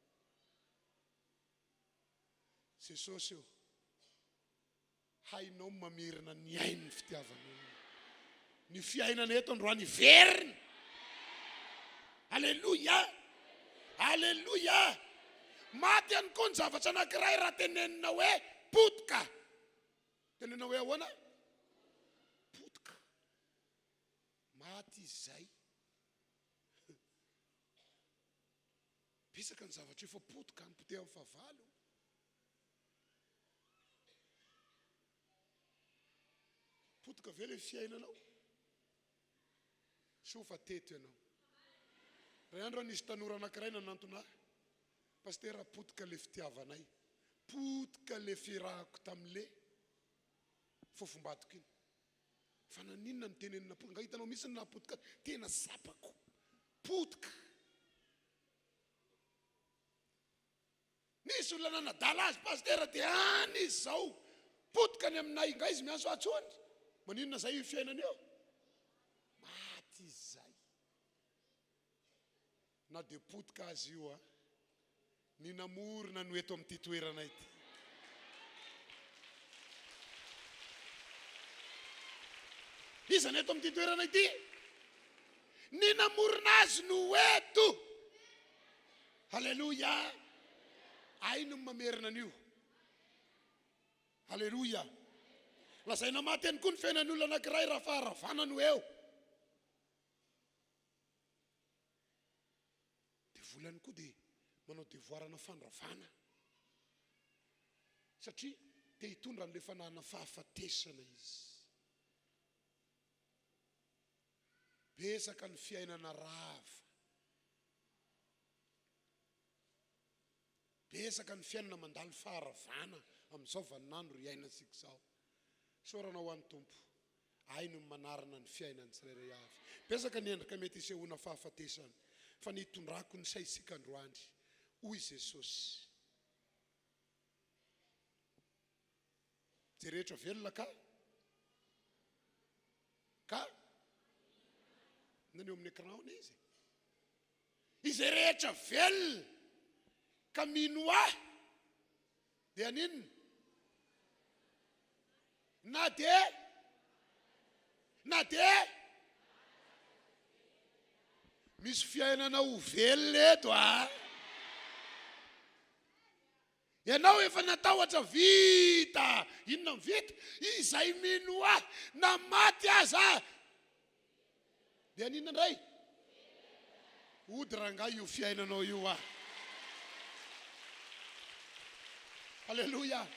Jesosy ô, hainao ny mamerina ny ain'ny fitiavanao. Ny fiainana eto androany hiverina. Aleloia! Aleloia! Maty ihany koa ny zavatra anankiray raha tenenina hoe potika. Tenenina hoe ahoana? Potika. Maty izy izay. Betsaka ny zavatra efa potika any potehan'ny fahavalo. Potika ve ilay fiainanao? Soa fa teto ianao. Ray andro nisy tanora anankiray nanantona ahy. Pasitera, potika ilay fitiavanay. Potika ilay fiarahako tamin'ilay fofombadiko iny. Fa naninona no tenenina potika? Nga hitanao mihitsy ny nahapotika azy? Tena tsapako. Potika. Nisy olona nanadala azy pasitera dia any izy zao. Potika ny aminay. Nga izy miantsoantso any? Maninona zay io fiainana io? Maty izy zay. Na dia potika aza io a. Ny namorona no eto amin'ity toerana ity. Iza no eto amin'ity toerana ity? Ny namorona azy no eto. Haleloia. Hainy ny mamerina an'io. Haleloia. Lazaina maty ihany koa ny fiainan'ny olona anankiray raha faharavana no eo. Devoly ihany koa dia manao devoarana fandravana satria te hitondra an'ilay fanahana fahafatesana izy. Betsaka ny fiainana rava. Betsaka ny fiainana mandalo faharavana amin'izao vaninandro iainantsika izao. Isaorana ho an'ny Tompo. Hainy ny manarina ny fiainan'ny tsirairay avy. Betsaka ny endrika mety hisehoana fahafatesana, fa ny hitondrako ny saintsika androany, hoy Jesosy. Izay rehetra velona ka ka inona ny eo amin'ny écran hono izy? Izay rehetra velona ka mino ahy dia haninona? Na dia na dia misy fiainana ho velona eto a! Ianao efa natahotra vita. Inona no vita? Izay mino ahy na maty aza dia haninona indray? Hody rangahy io fiainanao io ah. Aleloia.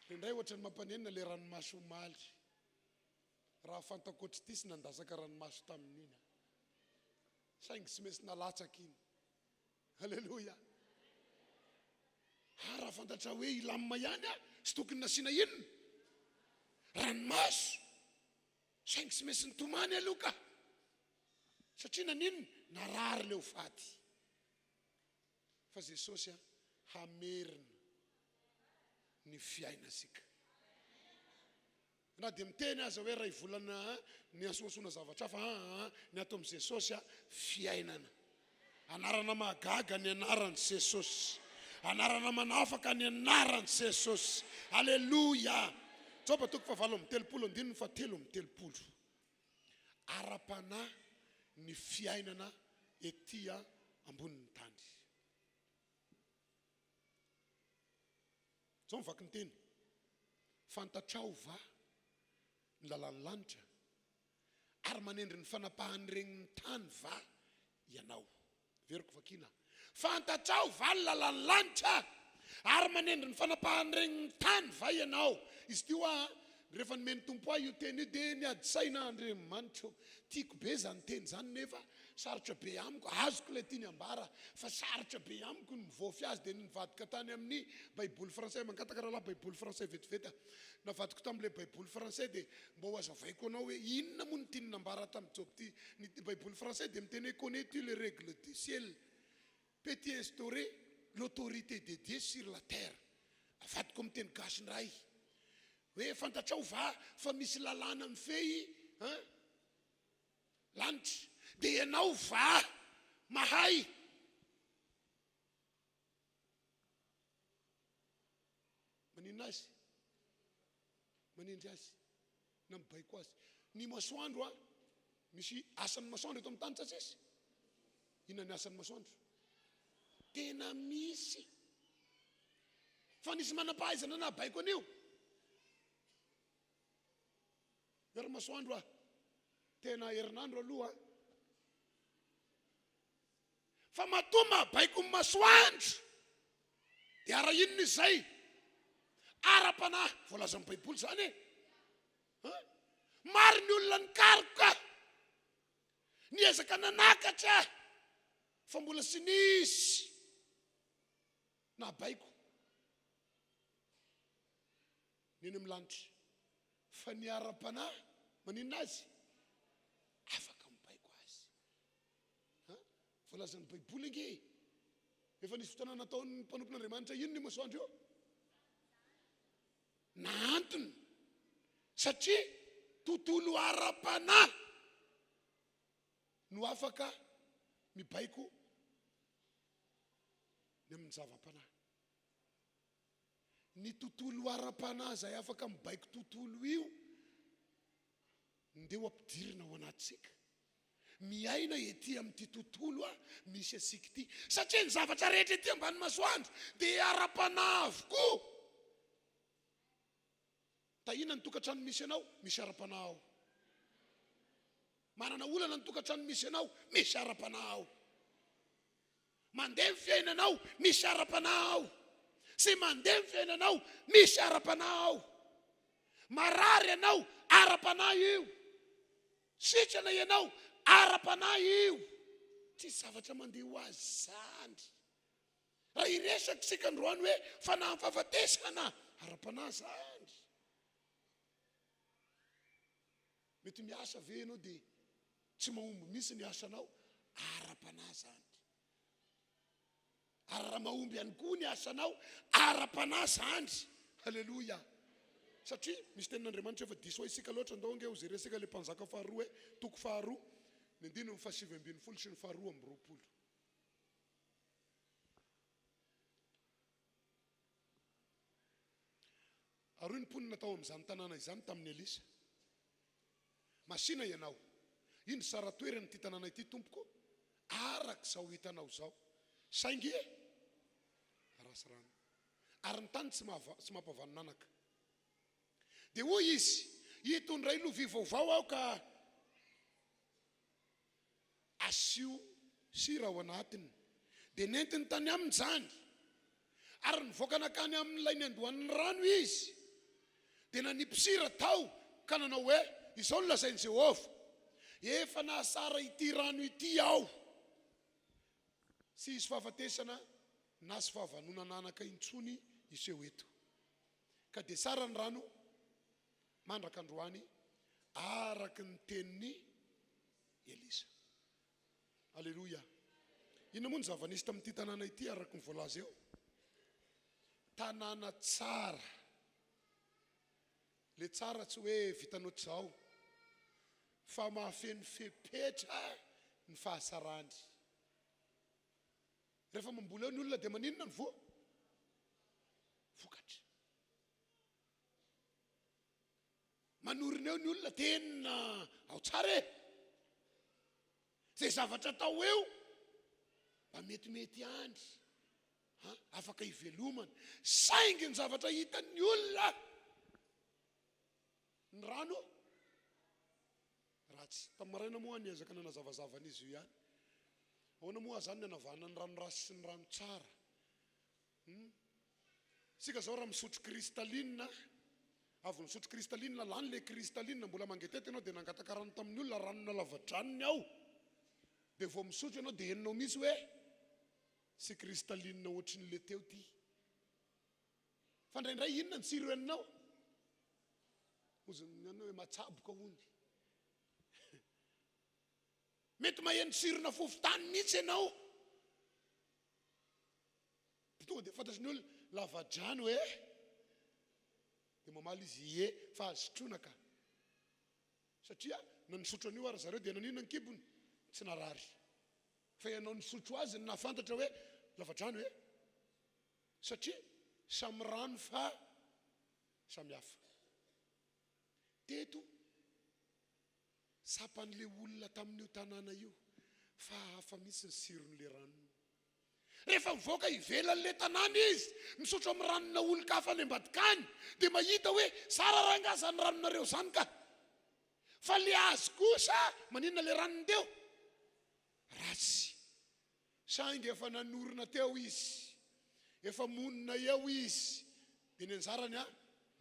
Indraindray ohatran'ny mampanenina le ranomaso omaly. Raha fantako ohatr'ity sy nandasaka ranomaso tamin'iny aho. Saingy tsy maintsy nalatsaka iny. Aleloia. Ary raha fantatra hoe hilamina ihany aho, tsy tokony nasiana inona? Ranomaso. Saingy tsy maintsy nitomany aloha ka. Satria naninona? Narary ilay ho faty. Fa Jesosy a, hamerina ny fiainantsika. Na dia miteny aza hoe ray volana niansoansoana zavatra hafa aa, ny ato amin'i Jesosy a, fiainana. Anarana mahagaga ny anaran'i Jesosy. Anarana manafaka ny anaran'i Jesosy. Aleloia! Joba toko fahavalo amby telopolo andininy fahatelo amby telopolo. Ara-panahy ny fiainana ety ambonin'ny tany. Izao ny vaky ny teny, Fantatrao va ny lalàn'ny lanitra, ary manendry ny fanapahan'ny renin'ny tany va ianao? Averiko vakiana. Fantatrao va ny lalàn'ny lanitra, ary manendry ny fanapahan'ny renin'ny tany va ianao? Izy ity hoa, rehefa nomen'ny Tompo ahy io teny io dia niady saina aho, Andriamanitra ô, tiako be izany teny izany nefa Sarotra be amiko, azoko ilay tiany ambara fa sarotra be amiko ny mivaofy azy dia nivadika tany amin'ny baiboly frantsay, mangataka rahalahy baiboly frantsay vetivety aho. Navadiko tamin'ilay baiboly frantsay dia mba ho azavaiko anao hoe inona moa no tiany nambara tamin'i Joba ity. Ny baiboly frantsay dia miteny hoe connais-tu les règles du ciel? Peux-tu instaurer l'autorité de Dieu sur la terre? Avadiko amin'ny teny gasy indray. Hoe fantatrao va fa misy lalàna mifehy an lanitra? Dia ianao va mahay? Maninona azy? Manendry azy na mibaiko azy. Ny masoandro an, misy asan'ny masoandro eto amin'ny tany sa tsisy? Inona ny asan'ny masoandro? Tena misy. Fa nisy manam-pahaizana nahabaiko an'io. Ry masoandro a, tena herinandro aloha. Fa matoa mahabaiko ny masoandro dia ara inona izay? Ara-panahy, voalazan'ny Baiboly izany e. Maro ny olona nikaroka, niezaka nanakatra fa mbola tsy nisy nahabaiko ny eny amin'ny lanitra. Fa ny ara-panahy maninona azy? Afaka mibaiko azy. Ha? Voalazan'ny Baiboly ange e. Efa nisy fotoana nataon'ny mpanompon'Andriamanitra inona io masoandro io? Nahantona. Satria tontolo ara-panahy no afaka mibaiko ny amin'ny zava-panahy. Ny tontolo ara-panahy izay afaka mibaiko tontolo io, ndeha ho ampidirina ao anatintsika. Miaina ety amin'ity tontolo misy antsika ity. Satria ny zavatra rehetra ety ambany masoandro dia ara-panahy avokoa. Tahiana ny tokantrano misy anao, misy ara-panahy ao. Manana olana ny tokantrano misy anao, misy ara-panahy ao. Mandeha ny fiainanao, misy ara-panahy ao. Tsy mandeha ny fiainanao, misy ara-panahy ao. Marary ianao, ara-panahy io. Sitrana ianao, ara-panahy io. Tsisy zavatra mandeha ho azy izany. Raha hiresaka isika androany hoe fanahin'ny fahafatesana, ara-panahy izany. Mety miasa ve ianao dia tsy mahomby mihitsy ny asanao? Ara-panahy izany. Ary raha mahomby ihany koa ny asanao, ara-panahy izany. Aleloia. Satria misy tenin'Andriamanitra efa diso isika loatra, ndao ange ho jerentsika ilay mpanjaka faharoa e, toko faharoa, ny andininy fahasivy ambin'ny folo sy ny faharoa amby roapolo. Ary hoy ny mponina tao amin'izany tanàna izany tamin'i Elisa, Masìna ianao, indro tsara toerana ity tanàna ity, tompoko, araka izao hitanao izao, saingy ratsy rano, ary ny tany tsy tsy mampavanon'anaka. Dia hoy izy, Hitondray lovia vaovao aho ka Asio sira ao anatiny. Dia nentiny tany aminy izany. Ary nivoaka nankany amin'ilay niandohan'ny rano izy, dia nanipy sira tao, ka nanao hoe, Izao no lazain'i Jehovah, 'Efa nahasara ity rano ity aho. Tsy hisy fahafatesana na tsy fahavanonan'anaka intsony hiseho eto. Ka dia tsara ny rano mandraka androany, araka ny tenin'i Elisa. Aleloia. Inona moa ny zava-nisy tamin'ity tanàna ity araka ny voalaza eo? Tanàna tsara. Le tsara tsy hoe vitanao tsao fa mahafeno fepetra ny fahasarany. Rehefa mamboly eo ny olona dia maninona ny voa? Vokatra. Manorina eo ny olona, tena ao tsara e! Izay zavatra atao eo mba metimety ihany, an, afaka ivelomana. Saingy ny zavatra hitan'ny olona, ny rano ratsy. Tamin'ny maraina moa aho niezaka nanazavazava an'izy io ihany. Ahoana moa azany ny hanavahana ny rano ratsy sy ny rano tsara? Hum. Isika zao raha misotro cristalline, avy nisotro cristalline, lany le cristalline, mbola mangeteta ianao dia nangataka rano tamin'ny olona, ranona lava-dranony ao. Dia vao misotro ianao dia henonao mihitsy hoe tsy cristalline ohatry ny le teo ty. Fa indraindray inona ny tsiro henonao? Hozy ny anao hoe matsaboka hono. Mety maheno tsirona fofontany mihitsy ianao. Tonga dia fantatry ny olona, lavadrano e! Dia mamaly izy, ie, fa azo sotroina ka. Satria na nisotro an'io ary zareo dia naninona ny kibony? Tsy narary. Fa ianao nisotro azy no nahafantatra hoe lavadrano e! Satria samy rano fa samy hafa. Teto, tsapan'ilay olona tamin'io tanàna io fa hafa mihitsy ny siron'ilay ranony. Rehefa mivoaka ivelan'ilay tanàna izy, misotro amin'ny ranona olon-kafa any ambadika any, dia mahita hoe zara rangahy izany ranonareo izany ka! Fa ilay azy kosa, maninona ilay ranony teo? Ratsy. Saingy efa nanorina teo izy, efa monina eo izy, dia ny anjarany a,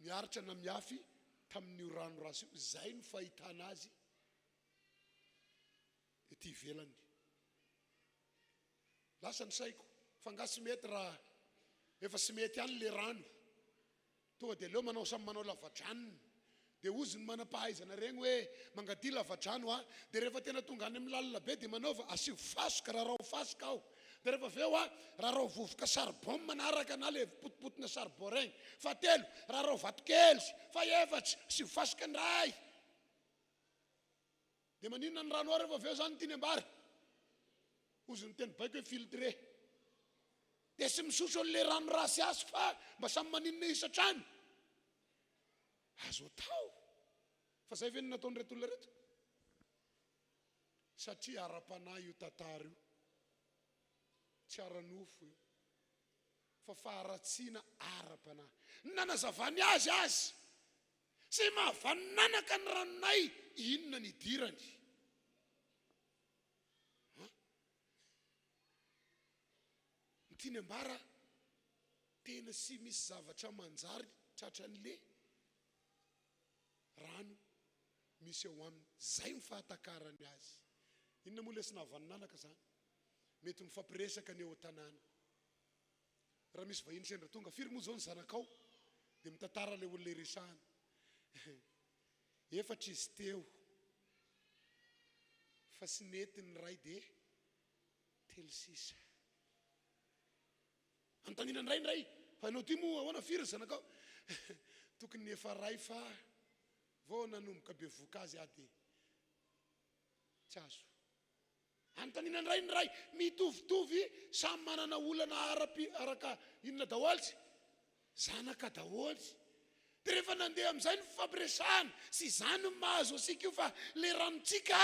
miaritra na miafy tamin'io rano ratsy io. Izay no fahitana azy ety ivelany. Lasa ny saiko, fa nga tsy mety raha efa tsy mety ihany le rano, tonga de aleo manao samy manao lavadranony, de hozy ny manam-pahaizana regny hoe mangadia lavadrano a, de rehefa tena tonga any amin'ny lalina be de manaova, asio fasika, rarao fasika ao, de rehefa avy eo a, rarao vovoka charbon manaraka na le potipotina charbon regny, fahatelo, rarao vatokely, fahefatry, asio fasika indray. Dia maninona ny rano ao rehefa avy eo izany tiany ambara? Hozy ny teny baiko hoe filtré. Dia tsy misotro an'ilay rano ratsy azy fa mba samy maninona isan-trano. Azo atao. Fa izay ve no nataon'ireto olona ireto? Satria ara-panahy io tantara io. Tsy ara-nofo io. Fa faharatsiana ara-panahy. Ny nanazavany azy aza Tsy mahavanonanaka ny ranonay inona ny idirany an? Ny tiany ambara tena sy misy zavatra manjary tratran'le rano misy eo aminy, zay ny fahatakarany azy. Inona moa le tsy nahavanonanaka zany? Mety mifampiresaka ny eo an-tanàna. Raha misy vahiny sendra tonga, firy moa izao ny zanakao? Dia mitantara ilay olona iresahana. Efatra izy teo, fa tsy nety ny iray dia telo sisa. Anontaniana indray indray, fa ianao ity moa ahoana, firy ny zanakao? Tokony efa iray fa vao nanomboka bevohoka azy aho dia tsy azo. Anontaniana indray ny ray, mitovitovy samy manana olana ara-pi araka inona daholo? Zanaka daholo. Dia rehefa nandeha amin'izay ny fifampiresahana, tsy izany no mahazo antsika io fa le ranontsika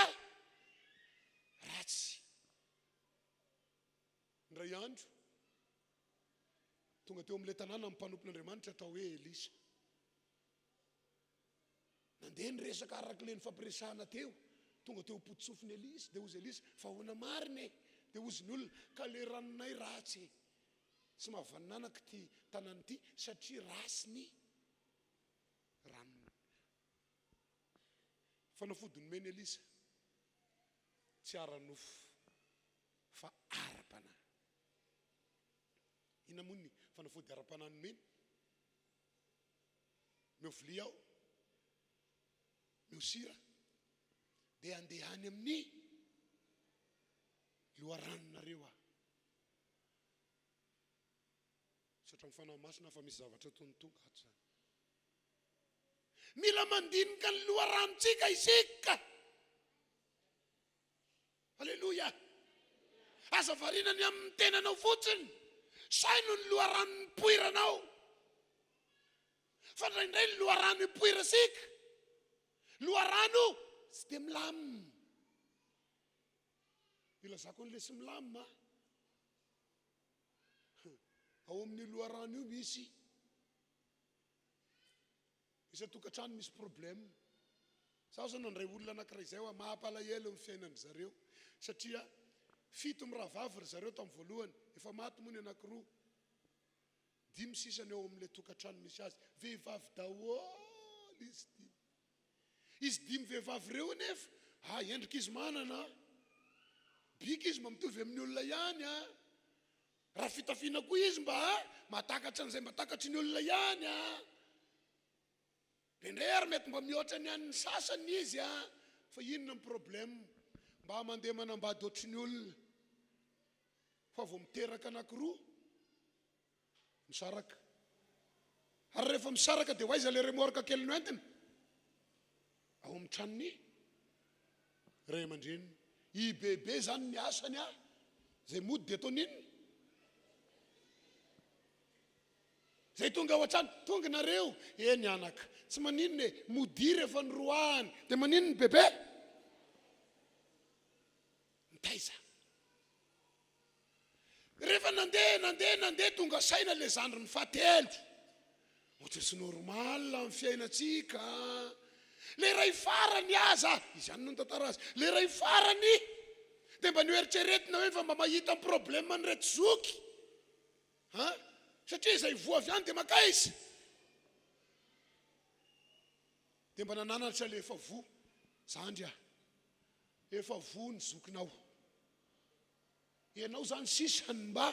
ratsy. Indray andro, tonga teo amin'ilay tanàna ny mpanompon'Andriamanitra atao hoe Elisa. Nandeha ny resaka araka ilay nifampiresahana teo. Tonga teo am-pototsofin'i Elisa, dia hozy Elisa, Fa ahoana marina e? Dia hozy ny olona, Ka ilay ranonay ratsy e! Tsy mahavaninanaka ity tanàna ity satria ratsy ny ranony. Fanafody nomen'i Elisa, tsy ara-nofo fa ara-panahy. Inona moa ny fanafody ara-panahy nomeny? Omeo vilia aho, omeo sira, dia handeha any amin'ny loharanonareo aho. Misaotra amin'ny Fanahy Masina fa misy zavatra tony tonga ato izany. Mila mandinika ny loharanontsika isika. Aleloia! Aza variana ny amin'ny tenanao fotsiny. Saino ny loharano nipoiranao. Fa indraindray ny loharano ipoirantsika, loharano tsy dia milamina. Ilazako an'ilay tsy milamina. Ao amin'io loharano io misy Isan-tokantrano misy problème. Zaho zao nandray olona anakiray zay hoa mampalahelo ny fiainan-dry zareo satria fito mirahavavy ry zareo tamin'ny voalohany, efa maty moa ny anakiroa, dimy sisa ny ao amin'ilay tokantrano misy azy, vehivavy daholo izy dimy. Izy dimy vehivavy ireo anefa, ah endrika izy manana ah, bika izy mba mitovy amin'ny olona ihany ah. Raha fitafiana koa izy mba mahatakatra an'izay mba takatry ny olona ihany a! Indraindray ary mety mba mihoatra ny an'ny sasany izy a! Fa inona ny problème? Mba mandeha manambady ohatry ny olona fa vao miteraka anakiroa. Misaraka. Ary rehefa misaraka dia ho aiza ilay remorque kely noentina? Ao amin'ny tranon'ny ray aman-dreniny. I Bebe izany ny asany a! Izay mody dia ataony inona? Izay tonga ao an-trano, tonga nareo? Eny anaka. Tsy maninona e, modia rehefa noroahany. Dia maninona Bebe? Mitaiza. Rehefa nandeha, nandeha, nandeha, tonga saina ilay zandriny fahatelo. Ohatra tsy normal amin'ny fiainantsika. Ilay iray farany aza, izy ihany no nitantara azy, ilay iray farany dia mba noeritreretina hoe efa mba mahita ny problème an'ireto zoky. An? Satria izay voa avy any dia mankaiza? Dia mba nananatra ilay efa voa, zandry ah, efa voa ny zokinao. Ianao izany sisa no mba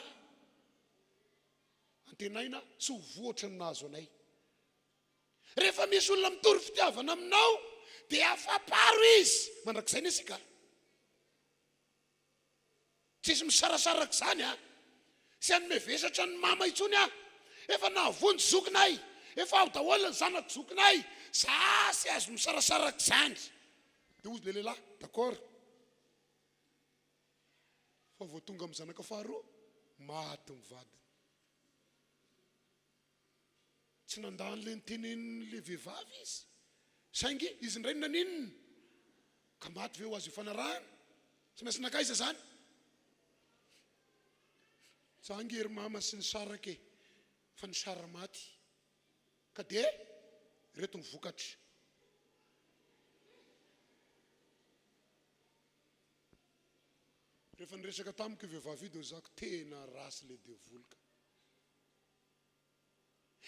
antenaina tsy ho voa ohatran'ny nahazo anay. Rehefa misy olona mitory fitiavana aminao dia afamparo izy mandrakizay anie isika. Tsisy misarasaraka izany an! Tsy hanome vesatra ny mama intsony aho. Efa nahavonjy zokinay, efa ao daholo ny zanako zokinay, za tsy azo misarasaraka izany. Dia hozy ilay lehilahy, d'accord. Fa vao tonga amin'ny zanaka faharoa, maty ny vadiny. Tsy nandà an'ilay notenenin'ilay vehivavy izy, saingy izy indray no naninona? Ka maty ve ho azo ifanarahana? Tsy maintsy nankaiza izany? Za ange ry mama sy nisaraka e, fa nisara maty. Ka dia ireto ny vokatra. Rehefa niresaka tamiko io vehivavy io dia hozako tena ratsy ilay devoly ka.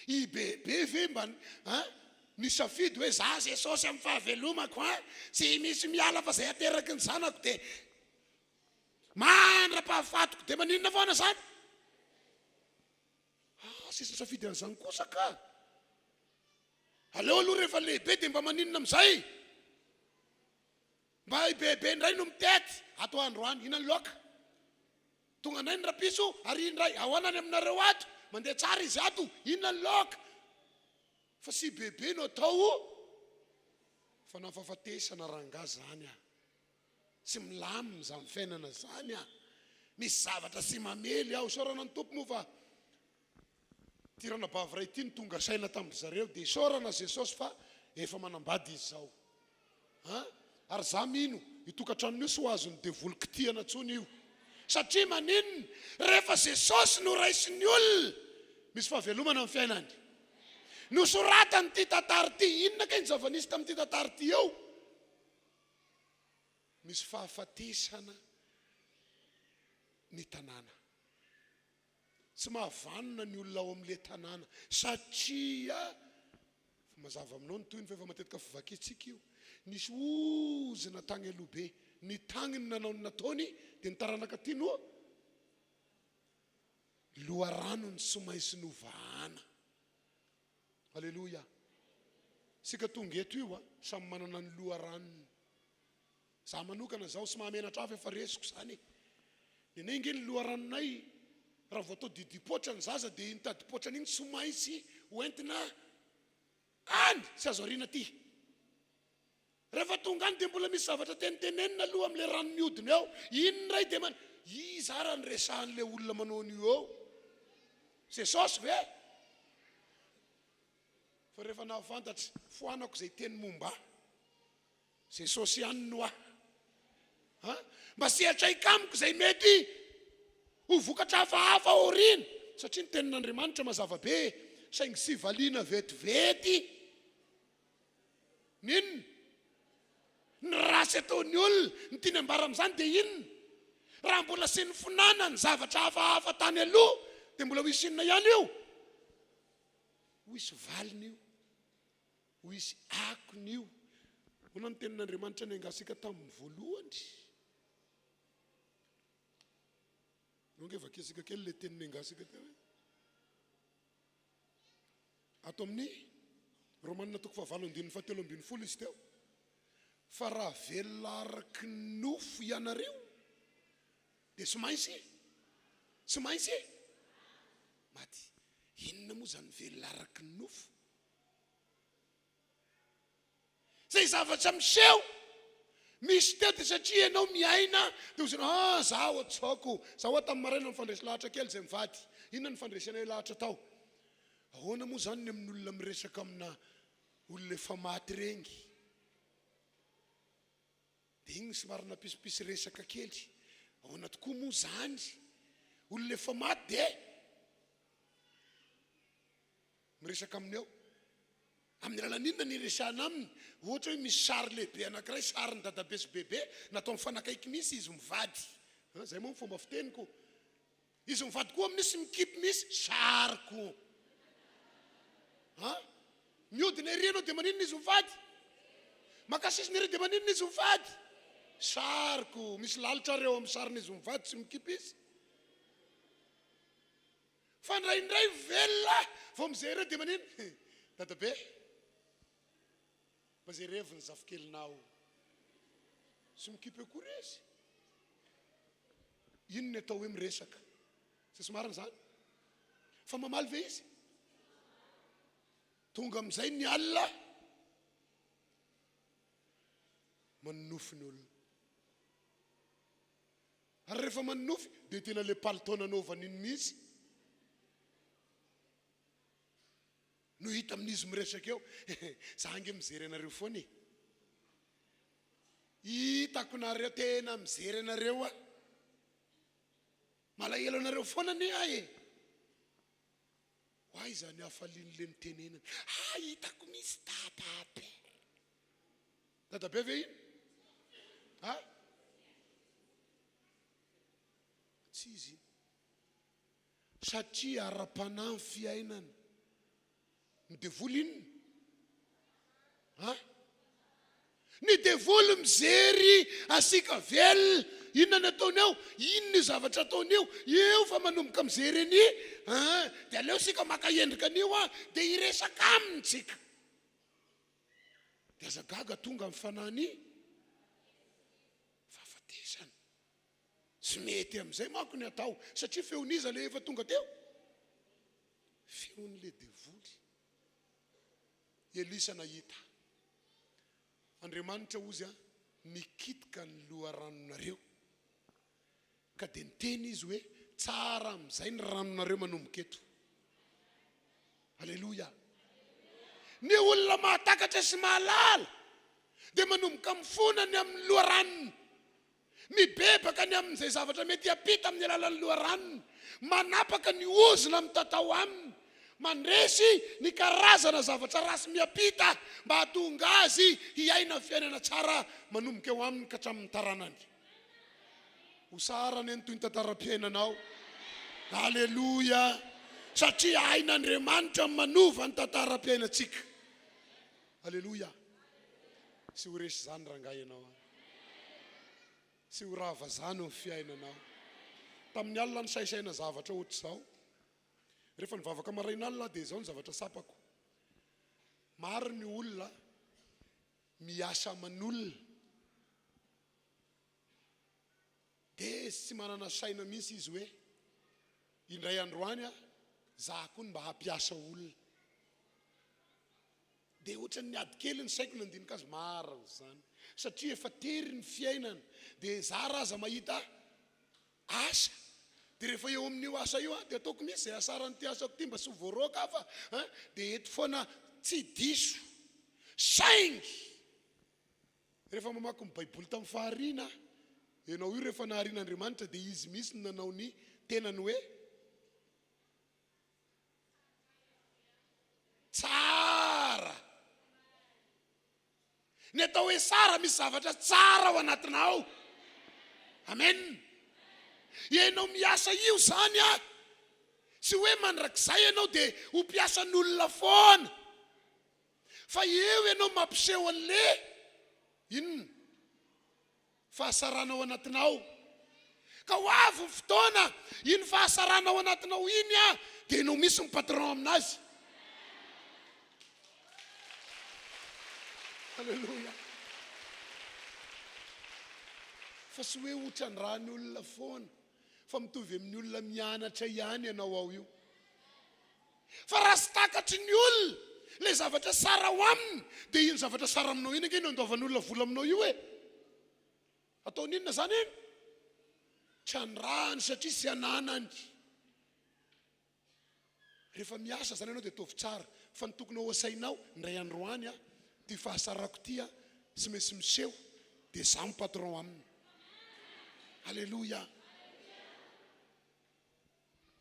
I Bebe ve mba an nisafidy hoe za Jesosy amin'ny fahavelomako an, tsy misy miala fa zay ateraky ny zanako dia mandra-pahafatiko dia maninona foana zany? Ah, sisa safidy an'izany kosa ka. Aleo aloha rehefa lehibe dia mba maninona amin'izay? Mba i Bebe indray no mitety ato androany. Inona ny laoka? Tonga indray ny rapiso ary indray ahoana any aminareo ato? Mandeha tsara izy ato. Inona ny laoka? Fa sy Bebe no atao fa na fahafatesana rangahy zany ah. Tsy milamina izany fiainana izany ah. Misy zavatra sy mamely aho. Isaorana ny Tompo moa fa ity ranabavy iray ity no tonga saina tamin-dry zareo dia isaorana Jesosy fa efa manambady izy izao. An! Ary za mino io tokantranona io tsy ho azon'ny devoly kitihana tsony io. Satria maninona? Rehefa Jesosy no raisin'ny olona, misy fahavelomana ny fiainany. Nosoratany ity tantara ity, inona kay ny zava-nisy tamin'ity tantara ity eo? Misy fahafatesana ny tanàna. Tsy mahavanona ny olona ao amin'ilay tanàna satria, fa mazava aminao ny tohiny fa efa matetika fivakintsika io, nisy ozona tagny aloha be, ny tagny no nanao ny nataony dia ny taranaka aty no loharanony tsy maintsy novahana. Aleloia. Isika tonga eto io a, samy manana ny loharanony. Za manokana zaho tsy mahamenatra ahy fa efa resiko zany e. Nenay nge ny loharanonay raha vao atao didipoatra ny zaza dia iny tadipoatrany iny tsy maintsy ho entina any tsy azo ariana aty. Rehefa tonga any dia mbola misy zavatra tenitenenina aloha amin'ilay rano mihodina eo. Iny indray dia man iza ara ny resahan'ilay olona manao an'io eo? Jesosy ve? Fa rehefa nahafantatra, foanako izay teny momba ahy. Jesosy ihany no ahy. Ha? Mba tsy hiantraika amiko izay mety ho vokatra hafahafa aoriana. Satria ny tenin'Andriamanitra mazava be, saingy tsy valiana vetivety. Ny inona? Ny ratsy ataon'ny olona. Ny tiany ambara amin'izany dia inona? Raha mbola tsy nifonana ny zavatra hafahafa tany aloha, dia mbola ho hisy inona ihany io? Ho hisy valiny io. Ho hisy akony io. Ahoana ny tenin'Andriamanitra niangasika tamin'ny voalohany? Eo ange vakintsika kely ilay teny niangasika teo e. Ato amin'ny Romanina toko fahavalo andininy fahatelo ambin'ny folo izy teo. Fa raha velona araky ny nofo ianareo, dia tsy maintsy, tsy maintsy maty. Inona moa izany velona araka ny nofo? Izay zavatra miseho, misy teo dia satria ianao miaina dia hozy ianao, ah zaho ataoko, zaho aho tamin'ny maraina nifandresy lahatra kely izay mivady. Inona no nifandresenay lahatra tao? Ahoana moa izany ny amin'ny olona miresaka amina olona efa maty ireny? Dia iny somary nampisimpisy resaka kely. Ahoana tokoa moa izany? Olona efa maty dia miresaka aminy eo. Amin'ny alalan'ny inona no iresahana aminy? Ohatra hoe misy sary lehibe anankiray, sarin'i dadabe sy bebe, natao mifanakaiky mihitsy izy mivady. Izay moa ny fomba fiteniko. Izy mivady koa misy mikipy misy sary koa. An? Miodina ery ianao dia maninona izy mivady? Maka sisiny ery dia maninona izy mivady? Sary ko. Misy lalitra ary eo amin'ny sarin'izy mivady tsy mikipy izy. Fa indraindray velona vao mijery eo dia maninona? Dadabe, mba jerevo ny zafikelinao. Tsy mikipy akory izy. Inona ny atao hoe miresaka? Tsisy marina izany? Fa mamaly ve izy? Tonga amin'izay ny alina, manonofy ny olona. Ary rehefa manonofy dia tena ilay palitao nanaovany iny mihitsy no hita amin'izy miresaka eo. Za ange mijery anareo foana e. Hitako nareo tena mijery anareo aho. Malahelo anareo foana anie aho e. Ho aiza ny hafalian'le nitenenana. Ah hitako misy dadabe. Dadabe ve iny? Ah? Tsy izy iny. Satria ara-panahy ny fiainana. Ny devoly inona? Ha? Ny devoly mijery asika velona. Inona ny ataony ao? Inona io zavatra ataony io? Eo fa manomboka mijery an'i ah, dia aleo isika maka endrika an'io ah, dia hiresaka aminy tsika. Dia aza gaga tonga ny fanahin'ny fahafatesana. Tsy mety amin'izay manko ny atao satria feon'iza ilay efa tonga teo? Feon'ilay devoly. Elisa nahita. Andriamanitra hozy an, nikitika ny loharanonareo. Ka dia niteny izy hoe, tsara amin'izay ny ranonareo manomboka eto. Aleloia. Ny olona mahatakatra sy mahalala dia manomboka mifona ny amin'ny loharanony. Mibebaka ny amin'izay zavatra mety hiampita amin'ny alalan'ny loharanony, manapaka ny ozona mitatao aminy, mandresy ny karazana zavatra ratsy miampita mba hahatonga azy hiaina fiainana tsara manomboka eo aminy ka hatramin'ny taranany. Ho sara anie ny toy ny tantaram-piainanao. Aleloia! Satria hain'Andriamanitra ny manova ny tantaram-piainantsika. Aleloia! Tsy ho resy izany rangahy ianao an! Tsy ho rava izany ny fiainanao. Tamin'ny alina nisaisaina zavatra ohatr'izao. Rehefa nivavaka maraina alina aho dia izao ny zavatra tsapako. Maro ny olona miasa aman'olona dia tsy manana saina mihitsy izy hoe indray andro any aho za koa no mba hampiasa olona. Dia ohatran'ny niady kely ny saiko nandinika azy, marina izany satria efa tery ny fiainana dia zara aza mahita asa dia rehefa eo amin'io asa io aho dia ataoko mihitsy izay hasaran'ity asako ity mba tsy ho voaroaka aho fa an dia eto foana tsy diso saingy rehefa mamaky ny baiboly tamin'ny fahariana aho ianao io rehefa naharian'Andriamanitra dia izy mihitsy no nanao ny tenany hoe Tsara. Ny atao hoe tsara, misy zavatra tsara ao anatinao. Amen. Ianao miasa io izany a. Tsy hoe mandrakizay ianao dia ho mpiasan'olona foana. Fa eo ianao mampiseho an'le inona? Fahasarana ao anatinao. Ka ho avy ny fotoana, iny fahasarana ao anatinao iny an, dia ianao mihitsy no patron aminazy. Alléluia. Fa tsy hoe hotrandrahan'ny olona foana, fa mitovy amin'ny olona mianatra ihany ianao ao io. Fa raha tsy takatry ny olona ilay zavatra tsara ao aminy dia iny zavatra tsara aminao iny ange no andoavan'ny olona vola aminao io e! Ataony inona izany iny? Trandrahany satria tsy ananany. Rehefa miasa izany ianao dia ataovy tsara fa ny tokony ao an-tsainao indray andro any a, ity fahasarako ity a, tsy maintsy miseho dia izaho no patron aminy. Aleloia.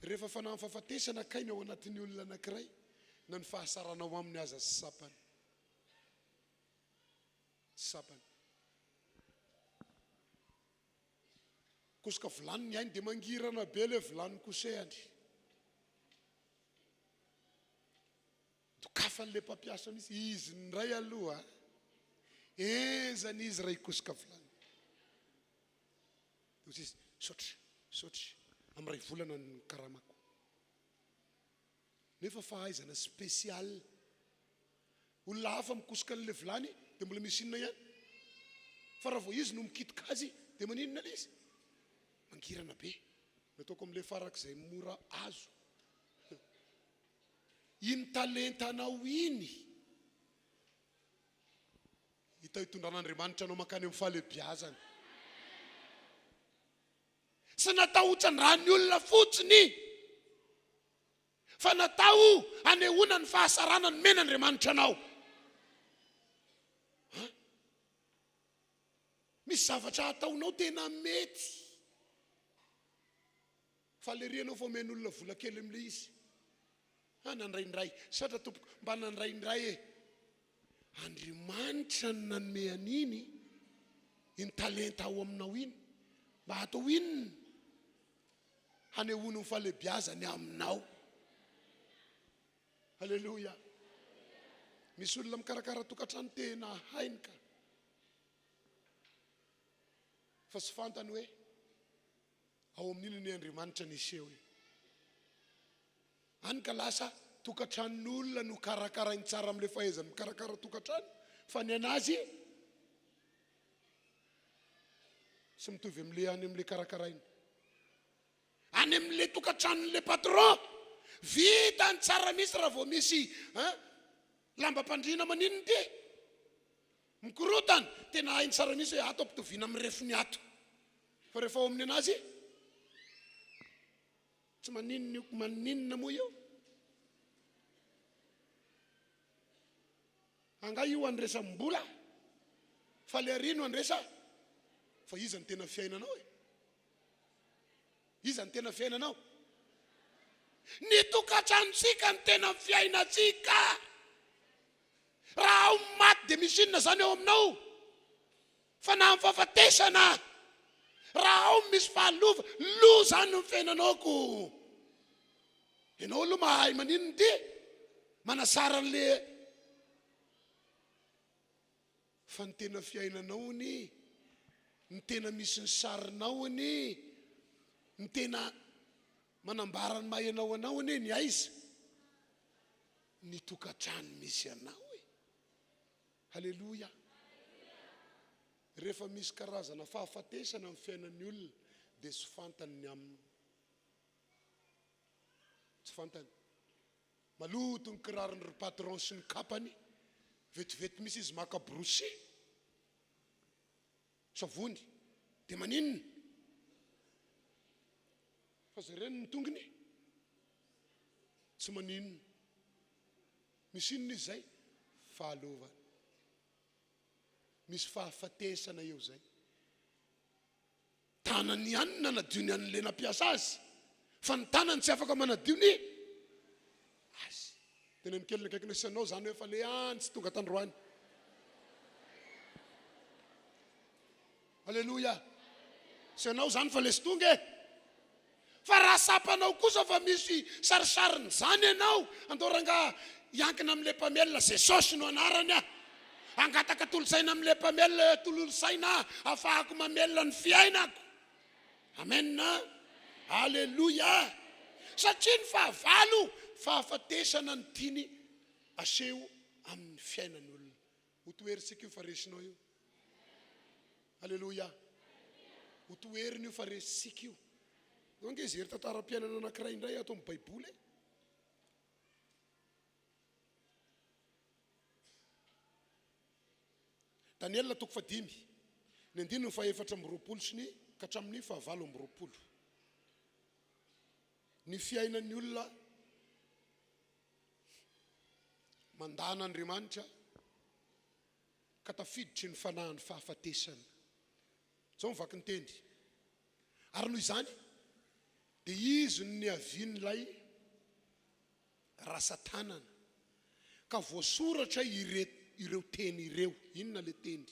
Rehefa fanahy fahafatesana kay ny ao anatin'ny olona anankiray na ny fahasarana ao aminy aza tsy tsapany. Tsy tsapany. Kosoka vilany ny ainy dia mangirana be ilay vilany kosehany. Dokafan'ilay mpampiasa mihitsy, izy indray aloha enzana izy raha hikosoka vilany. Dia hoy izy, misaotra, misaotra, amin'ny iray volana ny karamako. Nefa fahaizana spécial. Olona hafa mikosoka an'ilay vilany dia mbola misy inona ihany? Fa raha vao izy no mikitika azy dia maninona ilay izy? Mangirana be. Nataoko amin'ilay farak'izay mora azo. Iny talentanao iny hita hitondran'Andriamanitra anao mankany amin'ny fahalehibiazana. Tsy natao hotrandrahan'ny olona fotsiny. Fa natao hanehoana ny fahasarana nomen'Andriamanitra anao. An? Misy zavatra ataonao tena mety. Faly ery ianao fa omen'olona vola kely amin'ilay izy. Ha, nandraindray. Misaotra tompoko, mba nandraindray e. Andriamanitra no nanome an'iny, iny talenta ao aminao iny. Mba hatao inona? Hanehoany ny fahalehibiazany aminao. Aleloia. Misy olona mikarakara tokantrano tena hainy ka. Fa tsy fantany hoe ao amin'iny anie Andriamanitra niseho e. Any ka lasa tokantranon'olona no karakarainy tsara amin'ilay fahaizany mikarakara tokantrano fa ny an'azy Tsy mitovy amin'ilay any amin'ilay karakaraina. Any amin'ilay tokantranon'ilay patron, vitany tsara mihitsy raha vao misy hein, lambam-pandriana maninona ity? Mikorotana, tena hainy tsara mihitsy hoe ato ampitoviana amin'ny refiny ato. Fa rehefa ao amin'ny anazy, tsy maninona io, maninona moa io? Angaha io andresam bola? Fa le ary no andresa? Fa iza no tena fiainanao e? Iza no tena fiainanao? Ny tokantranontsika no tena fiainantsika. Raha ao maty dia misy inona zany ao aminao? Fanahy amin'ny fahafatesana. Raha ao misy fahalova, lo zany ny fiainanao ko. Ianao aloha mahay maninona ity? Manasara an'le fa ny tena fiainanao anie, ny tena misy ny sarinao anie, ny tena manambara ny maha ianao anao anie ny aiza? Ny tokantrano misy anao e. Haleloia. Rehefa misy karazana fahafatesana amin'ny fiainan'ny olona dia tsy fantany ny aminy. Tsy fantany. Maloto ny kirarony ry patron sy ny kapany, vetivety mihitsy izy maka brosy, savony, dia maninona? Fa jereny ny tongony, tsy maninona. Misy inona izy izay? Fahalovana. Misy fahafatesana eo izay. Tanany ihany no nanadio ny an'ilay nampiasa azy, fa ny tanany tsy afaka manadio ny azy. Teneno kely ny akaikinao sy anao izany hoe fa le any tsy tonga tandroany. Aleloia. Sy anao izany fa le tsy tonga e. Fa raha tsapanao kosa fa misy sarisarin'izany ianao, andao rangaha hiankina amin'ilay mpamelona, Jesosy no anarany ah. Hangataka tolo-tsaina amin'ilay mpamelona hoe tolory saina aho hahafahako mamelona ny fiainako. Amen. Aleloia. Satria ny fahavalo, fahafatesana no tiany aseho amin'ny fiainan'ny olona. Ho toherintsika io fa resinao io. Aleloia. Ho toherina io fa resintsika io. Eo ange hijery tantaram-piainana anankiray indray ato amin'ny Baiboly e. Daniela toko fahadimy, ny andininy fahaefatra amby 20 sy ny ka hatramin'ny fahavalo amby 20. Ny fiainan'ny olona mandà an'Andriamanitra ka tafiditry ny fanahin'ny fahafatesana. Izao ny vaky ny teny. Ary noho izany dia izy no niavian'ilay rasa-tanana ka voasoratra ireo teny ireo. Inona ilay teny?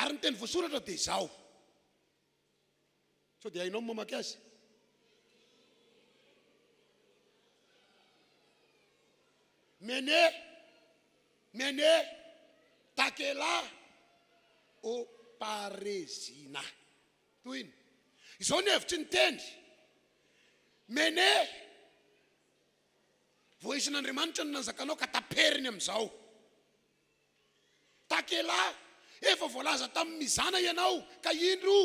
Ary ny teny voasoratra dia izao. Sao dia hainao ny mamaky azy? Mene, mene, takela, oparezina. Tohiny. Izao ny hevitry ny teny. Mene, voahisin'Andriamanitra ny nanjakanao ka taperiny amin'izao. Takela, efa voalaza tamin'ny mizana ianao ka indro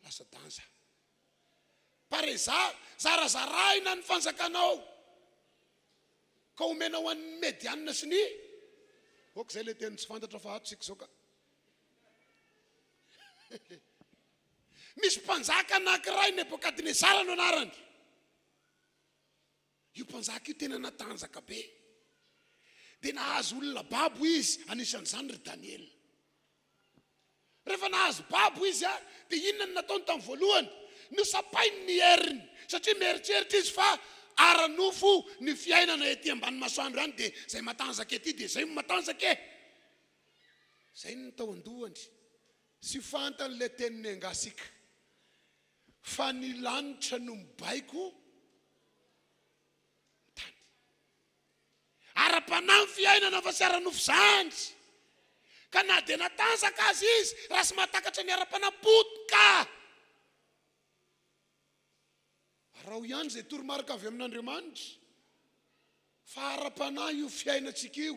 lasa danza. Pareza, zarazaraina ny fanjakanao ka omena ho an'ny Medianina sy ny. Ok, izay ilay teny tsy fantatra fa ato isika izao ka. Misy mpanjaka anankiray, Nebokadnezara no anarany. Io mpanjaka io tena natanjaka be. Dia nahazo olona babo izy, anisan'izany ry Daniela. Rehefa nahazo babo izy, dia inona no nataony tamin'ny voalohany? Nosapainy ny heriny, satria mieritreritra izy fa ara-nofo ny fiainana ety ambany masoandro ihany, dia izay matanjaka ety dia izay no matanjaka e! Izay no tao an-dohany. Tsy fantany ilay tenin'i Engasika fa ny lanitra no mibaiko ny tany. Ara-panahy ny fiainana fa tsy ara-nofo izany. Ka na dia natanjaka aza izy, raha tsy mahatakatra ny ara-panahy, potika. Araho ihany izay toromarika avy amin'Andriamanitra fa ara-panahy io fiainantsika io.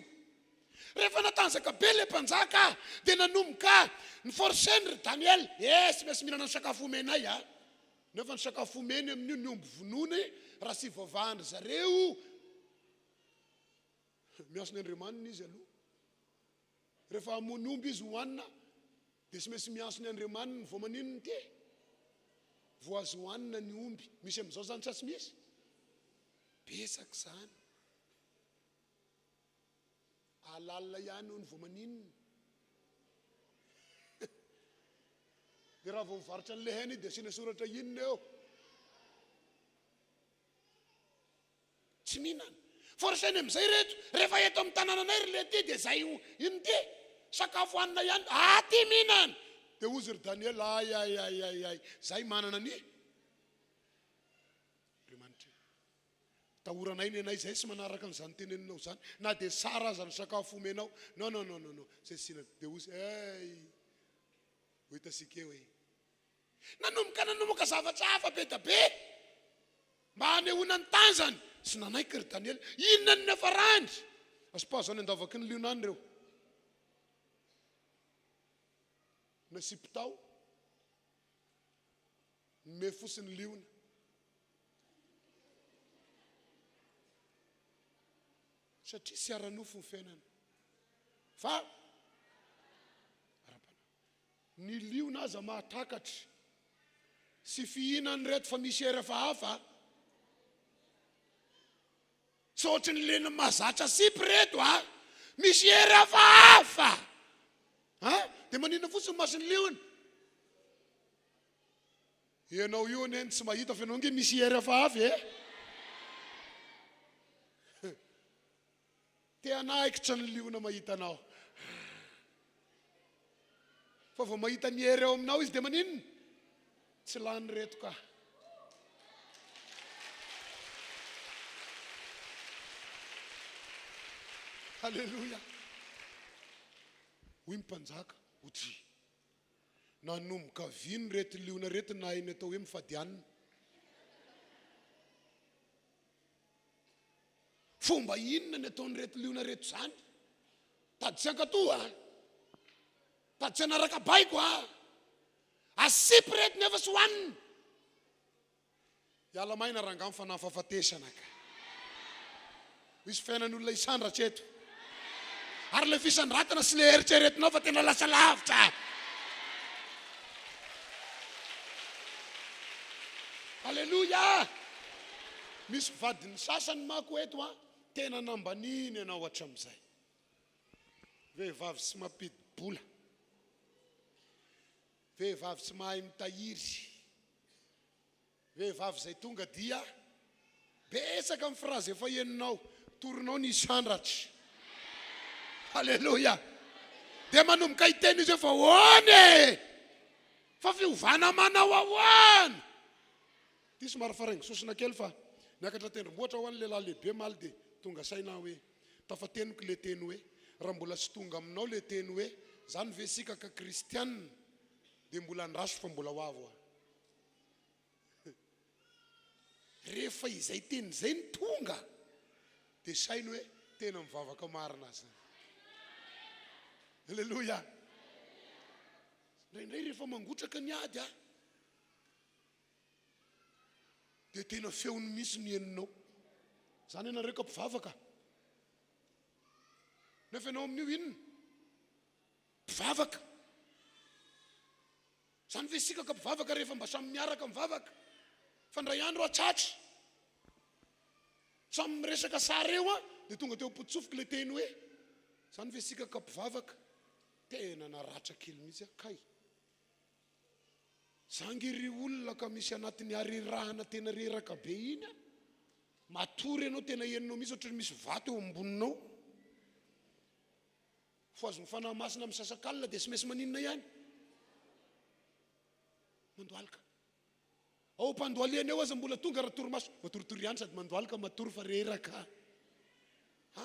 Rehefa natanjaka be ilay mpanjaka dia nanomboka ni-forcer-ny ry Daniel, eh tsy maintsy mihinana ny sakafo omenay a! Nefa ny sakafo omeny amin'io ny omby vonoiny raha tsy ivavahan-dry zareo. Miantso ny andriamaniny izy aloha. Rehefa hamono omby izy hohanina dia tsy maintsy miantso ny andriamaniny vao maninona ity? Vao azo hohanina ny omby. Misy amin'izao izany sa tsy misy? Betsaka izany. Halal ihany hono vao maninona? Dia raha vao mivarotra an'ilay hena izy dia asiana soratra inona eo? Tsy mihinana. Forcena amin'izay ireto. Rehefa eto amin'ny tanànanay ry Letty dia izay inona ity? Sakafo hanina ihany. Aty mihinana! Dia hozy ry Daniel, ay ay ay ay ay, izahay manana ny Andriamanitra e. Atahoranay ny anay izay tsy manaraka an'izany teneninao izany. Na dia tsara aza ny sakafo omenao. Non non non non non, izay tsy hihinana. Dia hozy, hey! Ho hitantsika eo e. Nanomboka nanomboka zavatra hafa be dia be mba hanehoana ny tanjany. Tsy nanaiky ry Daniela. Inona no niafarany? Asipazo any an-davaky ny liona any ireo. Nasiam tao. Nome fotsiny liona. Satria tsy ara-nofo ny fiainana fa ara-panahy. Ny liona aza mahatakatra sy fihinany ireto fa misy hery hafahafa a! Tsy ohatry ny lena mahazatra sipy ireto a! Misy hery hafahafa a! Dia maninona fotsiny ny mason'ny liona? Ianao io anie no tsy mahita fa ianao ange misy hery hafahafa e! Te hanaikitra ny liona mahita anao. Fa vao mahita ny hery ao aminao izy dia maninona? Tsy lany ireto ka. Haleloia. Hoy ny mpanjaka, Otri. Nanomboka vino ireto liona ireto nahay ny atao hoe mifady hanina. Fomba inona ny ataon'ireto liona ireto izany? Tady tsy hankatò a! Tady tsy hanaraka baiko a! Asipy ireto nefa tsy hohanina. Hiala maina rangaha ny fanahy fahafatesana ka. Misy fiainan'olona hisandratra eto. Ary ilay fisandratana sy ilay eritreretinao fa tena lasa lavitra. Aleloia! Misy vadin'ny sasany manko eto an, tena nambaniny ianao hatramin'izay. Vehivavy tsy mampidi-bola. Vehivavy tsy mahay mitahiry. Vehivavy izay tonga dia betsaka ny phrase efa henonao, torinao ny hisandratra. Aleloia. Dia manomboka hiteny izy hoe fa ahoana e? Fa fiovana manao ahoana? Ity somary faraingo sosona kely fa niakatra tendrombohitra ho any lehilahy lehibe omaly dia tonga saina aho hoe tafateniko le teny hoe raha mbola tsy tonga aminao le teny hoe zany ve isika ka kristianina dia mbola andraso fa mbola ho avy hoa. Rehefa izay teny izay no tonga dia saino hoe tena mivavaka marina aho izany. Aleloia. Indraindray rehefa mangotraka ny ady aho dia tena feony mihitsy ny henonao. Izany ianareo ka mpivavaka. Nefa ianao amin'io inona? Mpivavaka. Zany ve isika ka mpivavaka rehefa mba samy miaraka mivavaka? Fa ndray andro aho tratra samy miresaka sary eo an, dia tonga teo am-pototsofiko ilay teny hoe, zany ve isika ka mpivavaka? Tena naratra kely mihitsy aho, kay. Za nge ry olona ka misy anatin'ny harerahana tena reraka be iny an, matory ianao tena henonao mihitsy ohatran'ny misy vato eo amboninao. Fohazin'ny Fanahy Masina misasakalina dia tsy maintsy maninona ihany? Mandohalika. Ao am-pandohalihana eo aza mbola tonga raha torimaso. Matoritory ihany sady mandohalika matory fa reraka. Ha?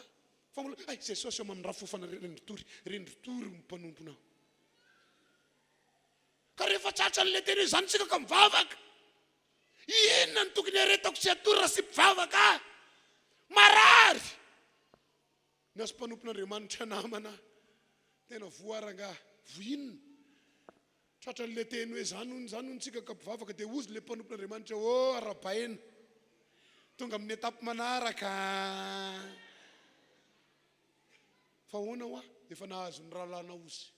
Fa mbola, ay Jesosy ô mamindrafo fofana rendritory, rendritory ny mpanomponao. Ka rehefa tratran'ilay teny hoe izany isika ka mivavaka. Inona no tokony haretako sy hatory raha tsy mpivavaka aho? Marary! Ny azy mpanompon'Andriamanitra namana tena voa rangaha voa inona? Tratran'ilay teny hoe zany hono zany hono tsika ka mpivavaka dia hozy ilay mpanompon'Andriamanitra oh arabaina tonga amin'ny étape manaraka fa ahoana hoa efa nahazo ny rahalahinao hozy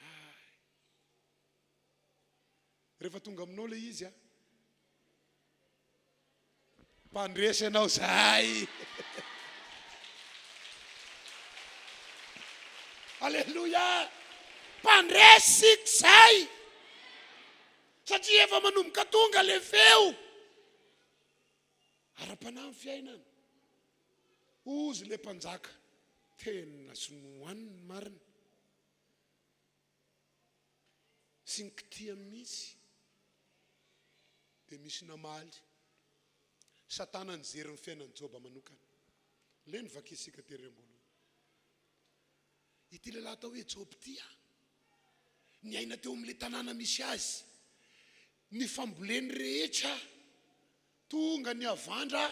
hay rehefa tonga aminao ilay izy a Mpandresy ianao zahay. Aleloia! Mpandresy isika izay. Satria efa manomboka tonga le feo. Ara-panahy ny fiainana. Hozy le mpanjaka. Tena tsy nohaniny marina. Tsy nikitihany mihitsy. Dia misy namaly. Satana nijery ny fiainan'i Joba manokana. Ilay novakintsika tery am-boalohany. Ity lehilahy atao hoe Joba ity an, niaina teo amin'ilay tanàna misy azy. Ny famboleny rehetra Tonga ny havandra,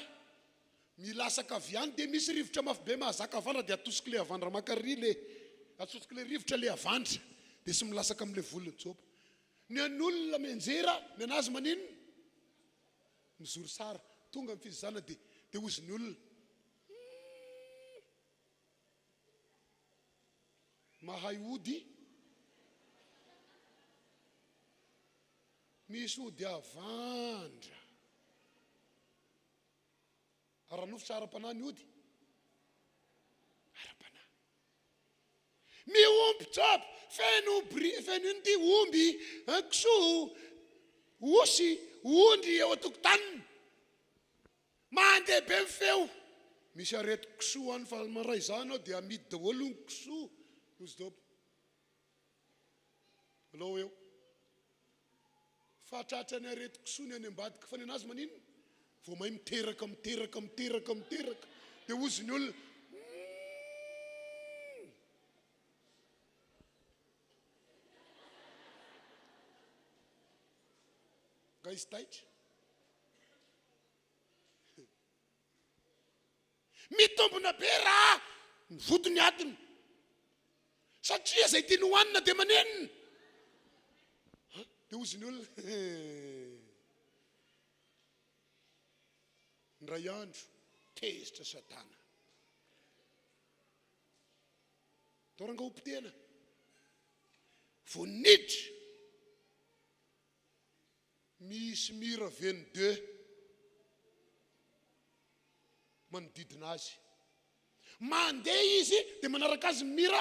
milasaka avy any dia misy rivotra mafy be mahazaka havandra dia atosik'ilay havandra maka ry le, atosik'ilay rivotra ilay havandra dia sy milasaka amin'ilay volin'i Joba. Ny an'olona mianjera, ny an'azy maninona? Mijoro sara. Tonga ny fizizana dia dia hozy ny olona. Humm. Mahay ody. Misy ody havandra. Ara-nofo sa ara-panahy ny ody? Ara-panahy. Miompy job, feno bri, feno ino ty, omby, kisoa, osy, ondry eo an-tokotaniny. Mandeha be ny feo. Misy aretin-kisoa any fa maray izany anao dia amidy daholo ny kisoa. Hozy job. Alao eo. Fa tratran'ny aretin-kisoa ny any ambadika. Fa ny anazy maninona? Vao may miteraka, miteraka, miteraka, miteraka. Dia hozy ny olona, Humm! Nga izy taitra? Mitombina be raha ny vodiny adiny. Satria izay tiany hohanina dia manenina. Dia hozy ny olona, Indray andro, tezitra Satana. Atao ranga ho potehana. Vao niditra. Misy mur 22 manodidina azy. Mandeha izy dia manaraka azy ny mur.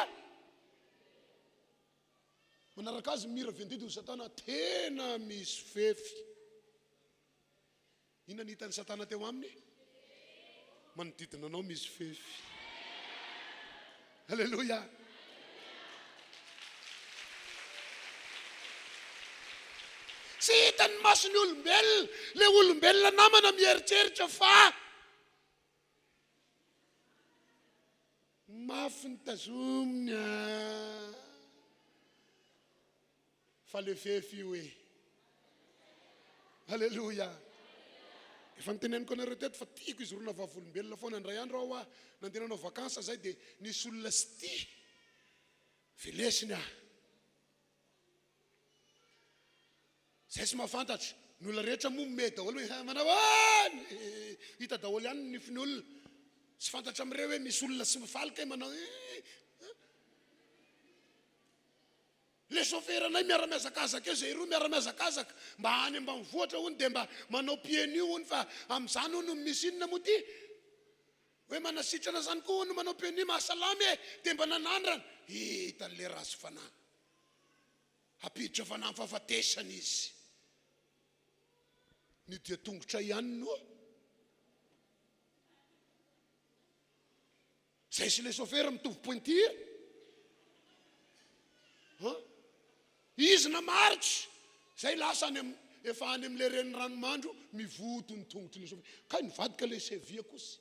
Manaraka azy ny mur 22 dia hoy Satana, tena misy fefy. Inona no hitan'i Satana teo aminy? Manodidina anao misy fefy. Alléluia. Tsy hitan'ny mason'ny olombelona, ilay olombelona namana mieritreritra fa mafy ny tazominy. Fa le fefy io e. Aleloia. Efa noteneniko anareo teto fa tiako hizorona vavolombelona foana. Indray andro aho hoa nandeha nanao vacances zay dia nisy olona tsy tia velesiny aho. Zay tsy mahafantatra. Ny olona rehetra moa mimehy daholo hoe manao ahoana e. Hita daholo ihany ny nifin'ny olona. Tsy fantatra amin'ireo hoe misy olona tsy mifaly kay manao eh. Le chauffeur anay miara-mihazakazaka eo, zay roa miara-mihazakazaka mba any ambanivohitra hono dia mba manao pieds nus hono fa amin'izany hono misy inona moa ty? Hoe manasitrana zany koa hono manao pieds nus mahasalama e! Dia mba nanandrana, hitan'le ratsy fanahy. Hampiditra fanahy amin'ny fahafatesana izy. Ny dia tongotra ihany no. Zay sy le chauffeur mitovy pointure an! Izy namaritra, zay lasa any am efa any amle renirano mandro mivoto ny tongotry le chauffeur, kay nivadika le cheville kosa.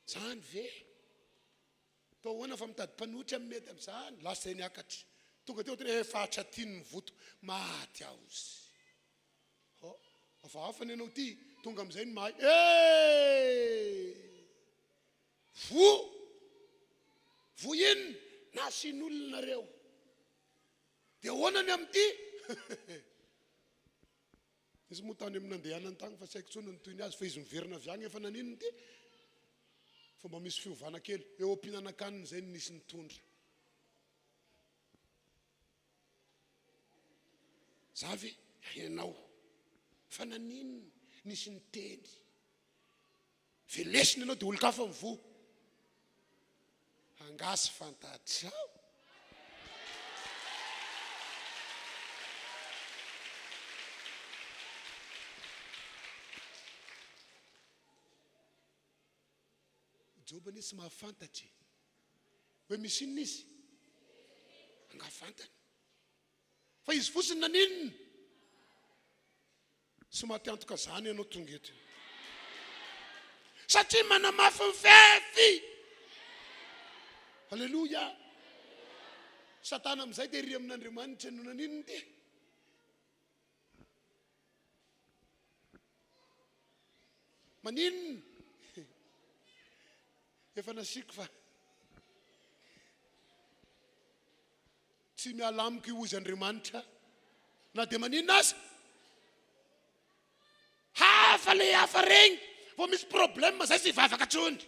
Zany ve? Atao ahoana fa mitady mpanohitra ny mety amzany? Lasa zay niakatra. Tonga teo ohatra hoe efa hatratiny mivoto, maty aho ozy. Oh, hafahafa ny anao ity, tonga amin'izay ny mahay. Eh! Voa! Voa inona? Nasian'olona nareo. Dia ahoana ny amin'ity? Izy moa tany amin'ny nandehanany tany fa tsy haiko intsony ny tohiny azy fa izy miverina avy agny efa naninona ity? Fa mba misy fiovana kely. Eo am-pihinanan-kanina izay no nisy nitondra. Za ve ianao? Fa naninona? Nisy niteny. Velesina ianao dia olon-kafa mivoha. Angaha tsy fantatrao? Joba anie tsy mahafantatra e. Hoe misy inona izy? Angaha fantany? Fa izy fotsiny naninona? Tsy maty antoka zany ianao tonga eto. Satria manamafy ny fefy. Alléluia. Satana amin'izay dia ry amin'Andriamanitra no naninona ity? Maninona? Efa nasiako fa tsy miala amiko io hozy Andriamanitra na dia maninona aza. Hafa le hafa regny vao misy problème zay tsy hivavaka tsony.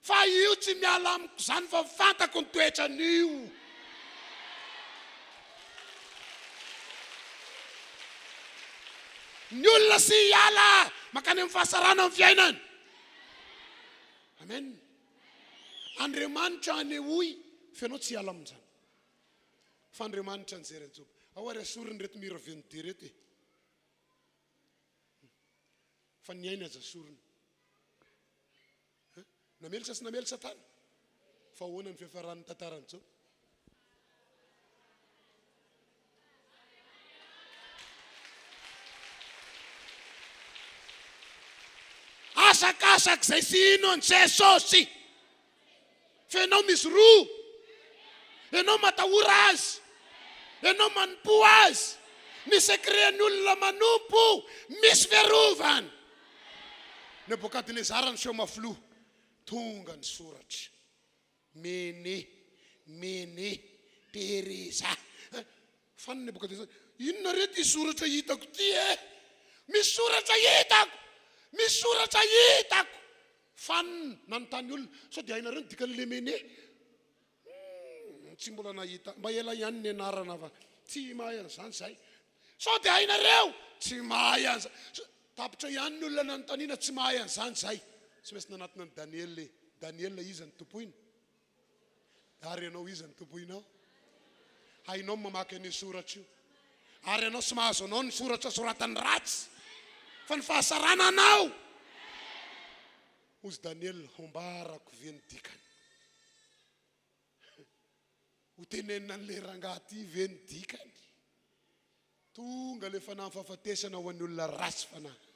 Fa io tsy miala amiko zany fa fantako ny toetran'io. Ny olona sy hiala makany amin'ny fahasarana amin'ny fiainany. Amen. Andriamanitra anehoy fa ianao tsy hiala amin'izany. Fa Andriamanitra nijery an'i Joba. Ao ary asoriny ireto mira venide ireto e. Fa ny ainy aza asorina. Namely sa tsy namely Satana? Fa ahoana ny fiafaran'ny tantaran'i Joba? Asakasak'izay sy hino an'i Jesosy. Fa ianao misy roa. Ianao matahora azy. Ianao manompo azy. Ny secret-n'ny olona manompo misy fiarovana. Nebokadnezara niseho mafy loha. Tonga ny soratra. Mene, Mene, Pereza. Fanina Nebokadnezara. Inona re ity soratra hitako ity e? Misy soratra hitako! Misy soratra hitako! Fanina, nanontany olona, sao dia hainareo ny dikan'ny lemene? Tsy mbola nahita, mba ela ihany nianarana fa tsy mahay an'izany izahay. Sao dia hainareo? Tsy mahay an'izany. Tapitra ihany ny olona nanontaniana, tsy mahay an'izany izahay. Tsy maintsy nanatona an'i Daniela e. Daniela, iza no tompoina? Ary ianao iza no tompoinao? Hainao ny mamaky an'io soratra io. Ary ianao tsy mahazo anao ny soratra soratan'ny ratsy, fa ny fahasarana anao. Hozy Daniela, hombarako ve ny dikany? Ho tenenina an'ilay rangahy ity ve ny dikany? Tonga ilay fanahin'ny fahafatesana ho an'ny olona ratsy fanahy.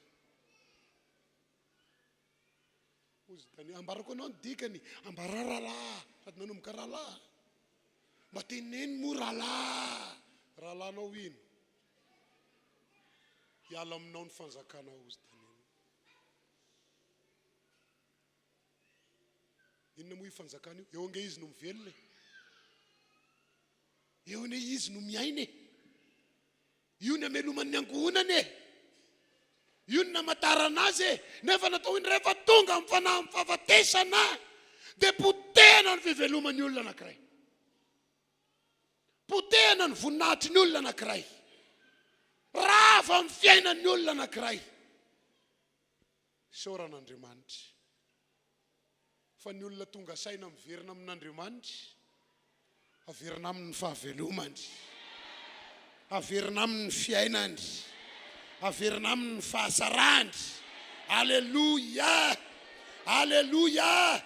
Hozy Daniela, ambarako anao ny dikany, ambarao rahalahy, sady nanomboka rahalahy. Mba teneno moa rahalahy, rahalahinao ino? Hiala aminao ny fanjakana, hozy Daniela. Inona moa io fanjakana io? Eo ange izy no mivelona e. Eo anie izy no miaina e. Io ny ameloman'ny ankohonany e. Io ny namantarana azy e. Nefa natao iny rehefa tonga amin'ny fanahin'ny fahafatesana dia potehina ny fiveloman'ny olona anankiray. Potehina ny voninahitry ny olona anankiray. Rava ny fiainan'ny olona anankiray. Isaorana Andriamanitra fa ny olona tonga saina miverina amin'Andriamanitra, averina aminy ny fahavelomany, averina aminy ny fiainany, averina aminy ny fahasarany. Aleloia! Aleloia!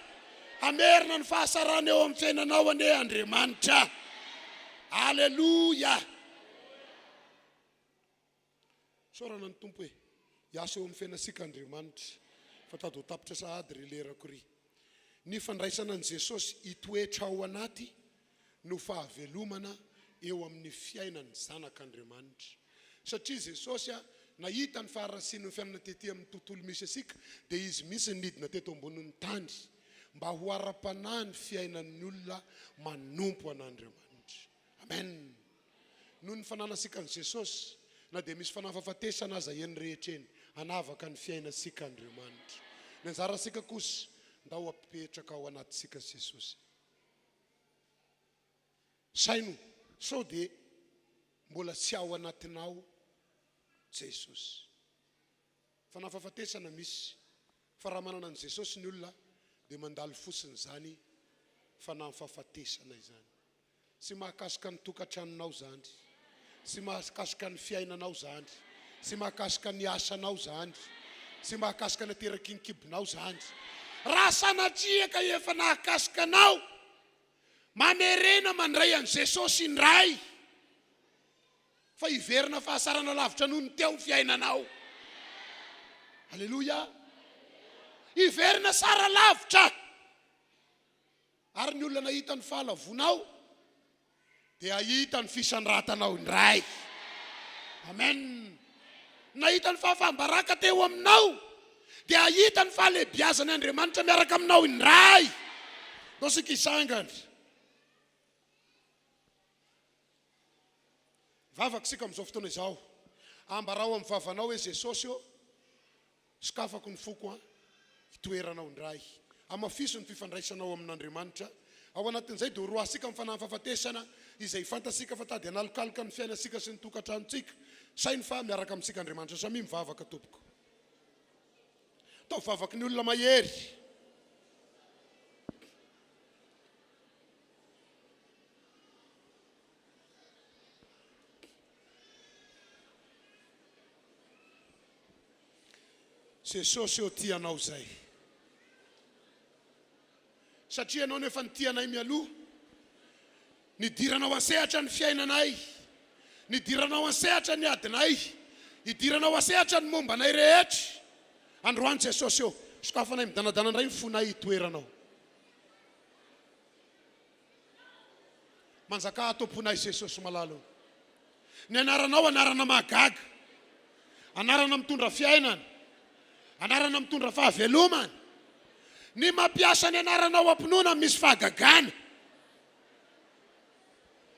Hamerina ny fahasarana eo amin'ny fiainanao anie Andriamanitra. Aleloia! Isaorana ny Tompo e! Hiasa eo amin'ny fiainantsika Andriamanitra fa tady ho tapitra sahady ry lerako ry. Ny fandraisana an'i Jesosy hitoetra ao anaty no fahavelomana eo amin'ny fiainan'ny zanak'Andriamanitra. Satria Jesosy nahita ny faharasian'ny fiainana tety amin'ny tontolo misy antsika dia Izy mihitsy nidina teto ambonin'ny tany mba ho ara-panahy ny fiainan'ny olona manompo an'Andriamanitra. Amen! Noho ny fananantsika an'i Jesosy, na dia misy fanafafatesana aza eny rehetra eny, hanavaka ny fiainantsika Andriamanitra. Ny anjarantsika kosa, ndao hapetraka ao anatintsika Jesosy. Saino sao dia mbola tsy ao anatinao Jesosy. Fanafafatesana misy, fa raha manana an'i Jesosy ny olona dia mandalo fotsiny izany fanafafatesana izany. Tsy mahakasika ny tokantranonao izany. Tsy mahakasika ny fiainanao izany. Tsy mahakasika ny asanao izany. Tsy mahakasika ny ateraky ny kibonao izany. Raha sanatria ka efa nahakasika anao, mamerena mandray an'i Jesosy indray fa hiverina fahasarana lavitra noho ny teo ny fiainanao. Aleloia! Hiverina sara lavitra. Ary ny olona nahita ny fahalavoanao dia hahita ny fisandratanao indray. Amen. Nahita ny fahafaham-baraka teo aminao dia hahita ny fahalehibiazan' Andriamanitra miaraka aminao indray. Ndao isika hisangana. Vavaka isika amin'izao fotoana izao. Ambarao amin'ny vavanao hoe Jesosy ô, Sokafako ny foko an, hitoeranao indray. Hamafiso ny fifandraisanao amin'Andriamanitra. Ao anatin'izay dia horoahintsika amin'ny fanahin'ny fahafatesana izay fantatsika fa tady hanalokaloka ny fiainantsika sy ny tokantranontsika. Saino fa miaraka amintsika Andriamanitra. Samia mivavaka tompoko. Ataovy vavaky ny olona mahery. Jesosy ô tia anao zay. Satria ianao no efa nitia anay mialoha. Nidiranao an-sehatra ny fiainanay. Nidiranao an-sehatra ny adinay. Idiranao an-sehatra ny momba anay rehetra. Androany Jesosy ô, sokafanay midanadana indray ny fonay hitoeranao. Manjakà ato am-ponay Jesosy malala o. Ny anaranao anarana mahagaga. Anarana mitondra fiainana. Anarana mitondra fahavelomana. Ny mampiasa ny anaranao am-pinoana misy fahagagana.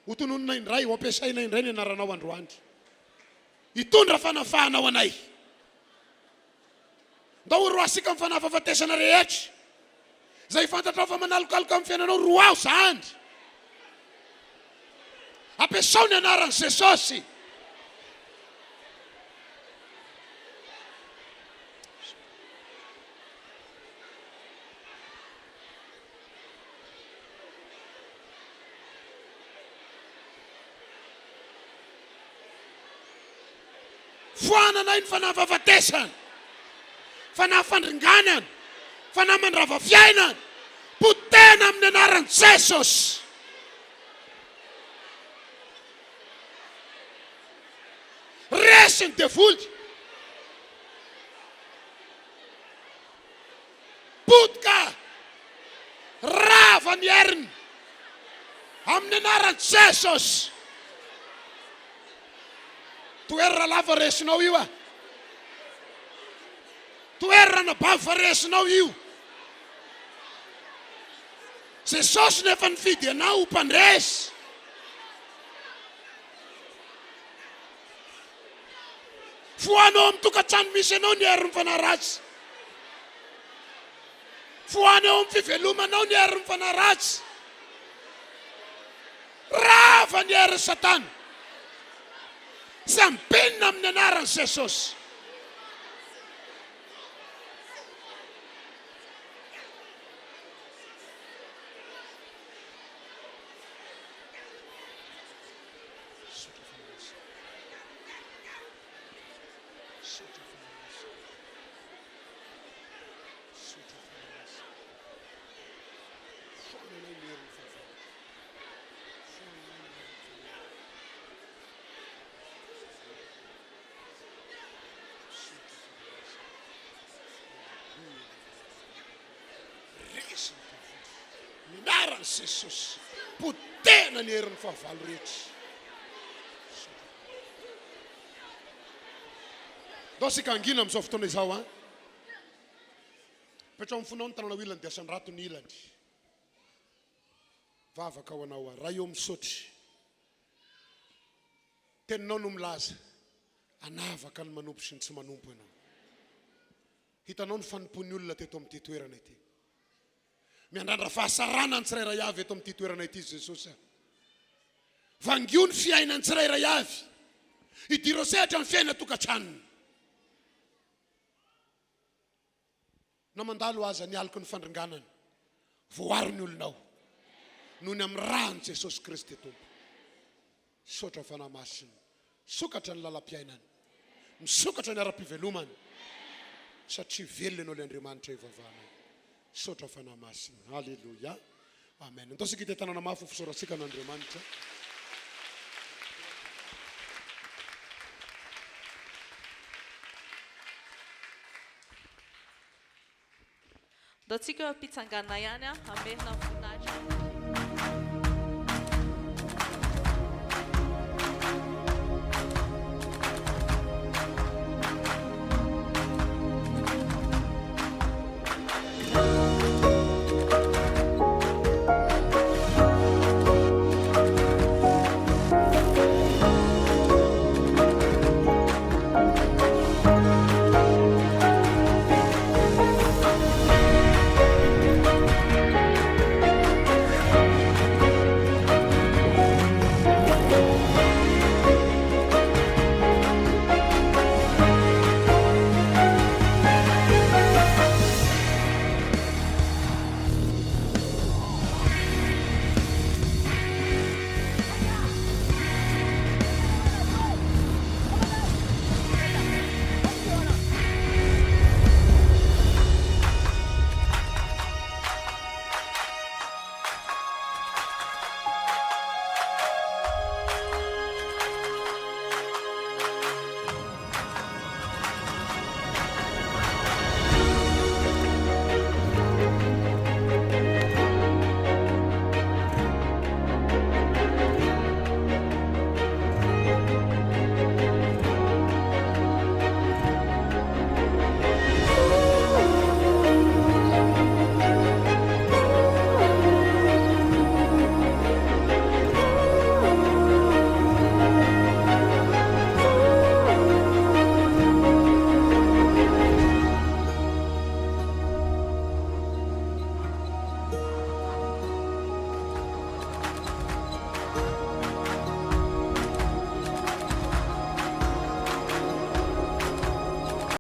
Ho tononina indray, ho ampiasaina indray ny anaranao androany. Hitondra fanafahana ho anay. Ndao ho roasika amin'ny fanahy fahafatesana rehetra. Izay fantatrao fa manalokaloka amin'ny fiainanao, roaho izany. Ampiasao ny anaran'i Jesosy. Foananay ny fanahy fahafatesana, fanahy fandringanana, fanahy mandrava fiainana, potehina amin'ny anaran'i Jesosy. Resy ny devoly. Potika! Rava ny heriny! Amin'ny anaran'i Jesosy! Toero rahalahy fa resinao io a! Toero ranabavy fa resinao io! Jesosy no efa nifidy anao ho mpandresy. Fohano ao amin'ny tokantrano misy anao ny herin'ny fanahy ratsy. Fohano eo amin'ny fivelomanao ny herin'ny fanahy ratsy. Rava ny herin'i Satana. Sambinina amin'ny anaran'i Jesosy. Resy ny devoly. Ny anaran'i Jesosy. Potehina ny herin'ny fahavalo rehetra. Ndao isika hangina amin'izao fotoana izao an. Petraho amin'ny fonao ny tananao ilany dia asandrato ny ilany. Vavaka ho anao aho. Ray ô misaotra. Teninao no milaza hanavaka ny manompo sy ny tsy manompo ianao. Hitanao ny fanompoan'ny olona teto amin'ity toerana ity. Miandrandra fahasarana ny tsirairay avy eto amin'ity toerana ity Jesosy a. Vangio ny fiainan'ny tsirairay avy. Idiro sehatra ny fiainan-tokantranony. Na mandalo aza ny aloky ny fandringanana, voaro ny olonao noho ny amin'ny ràn'i Jesosy Kristy Tompo. Misaotra Fanahy Masina. Misokatra ny lalam-piainana. Misokatra ny ara-pivelomana. Satria velona Ianao ilay Andriamanitra ivavahanay. Misaotra Fanahy Masina. Aleloia. Amen. Andao isika hitetanana mafy ho fisaorantsika an'Andriamanitra. Andao tsika eo am-pitsanganana ihany hamerina ny voninahitra.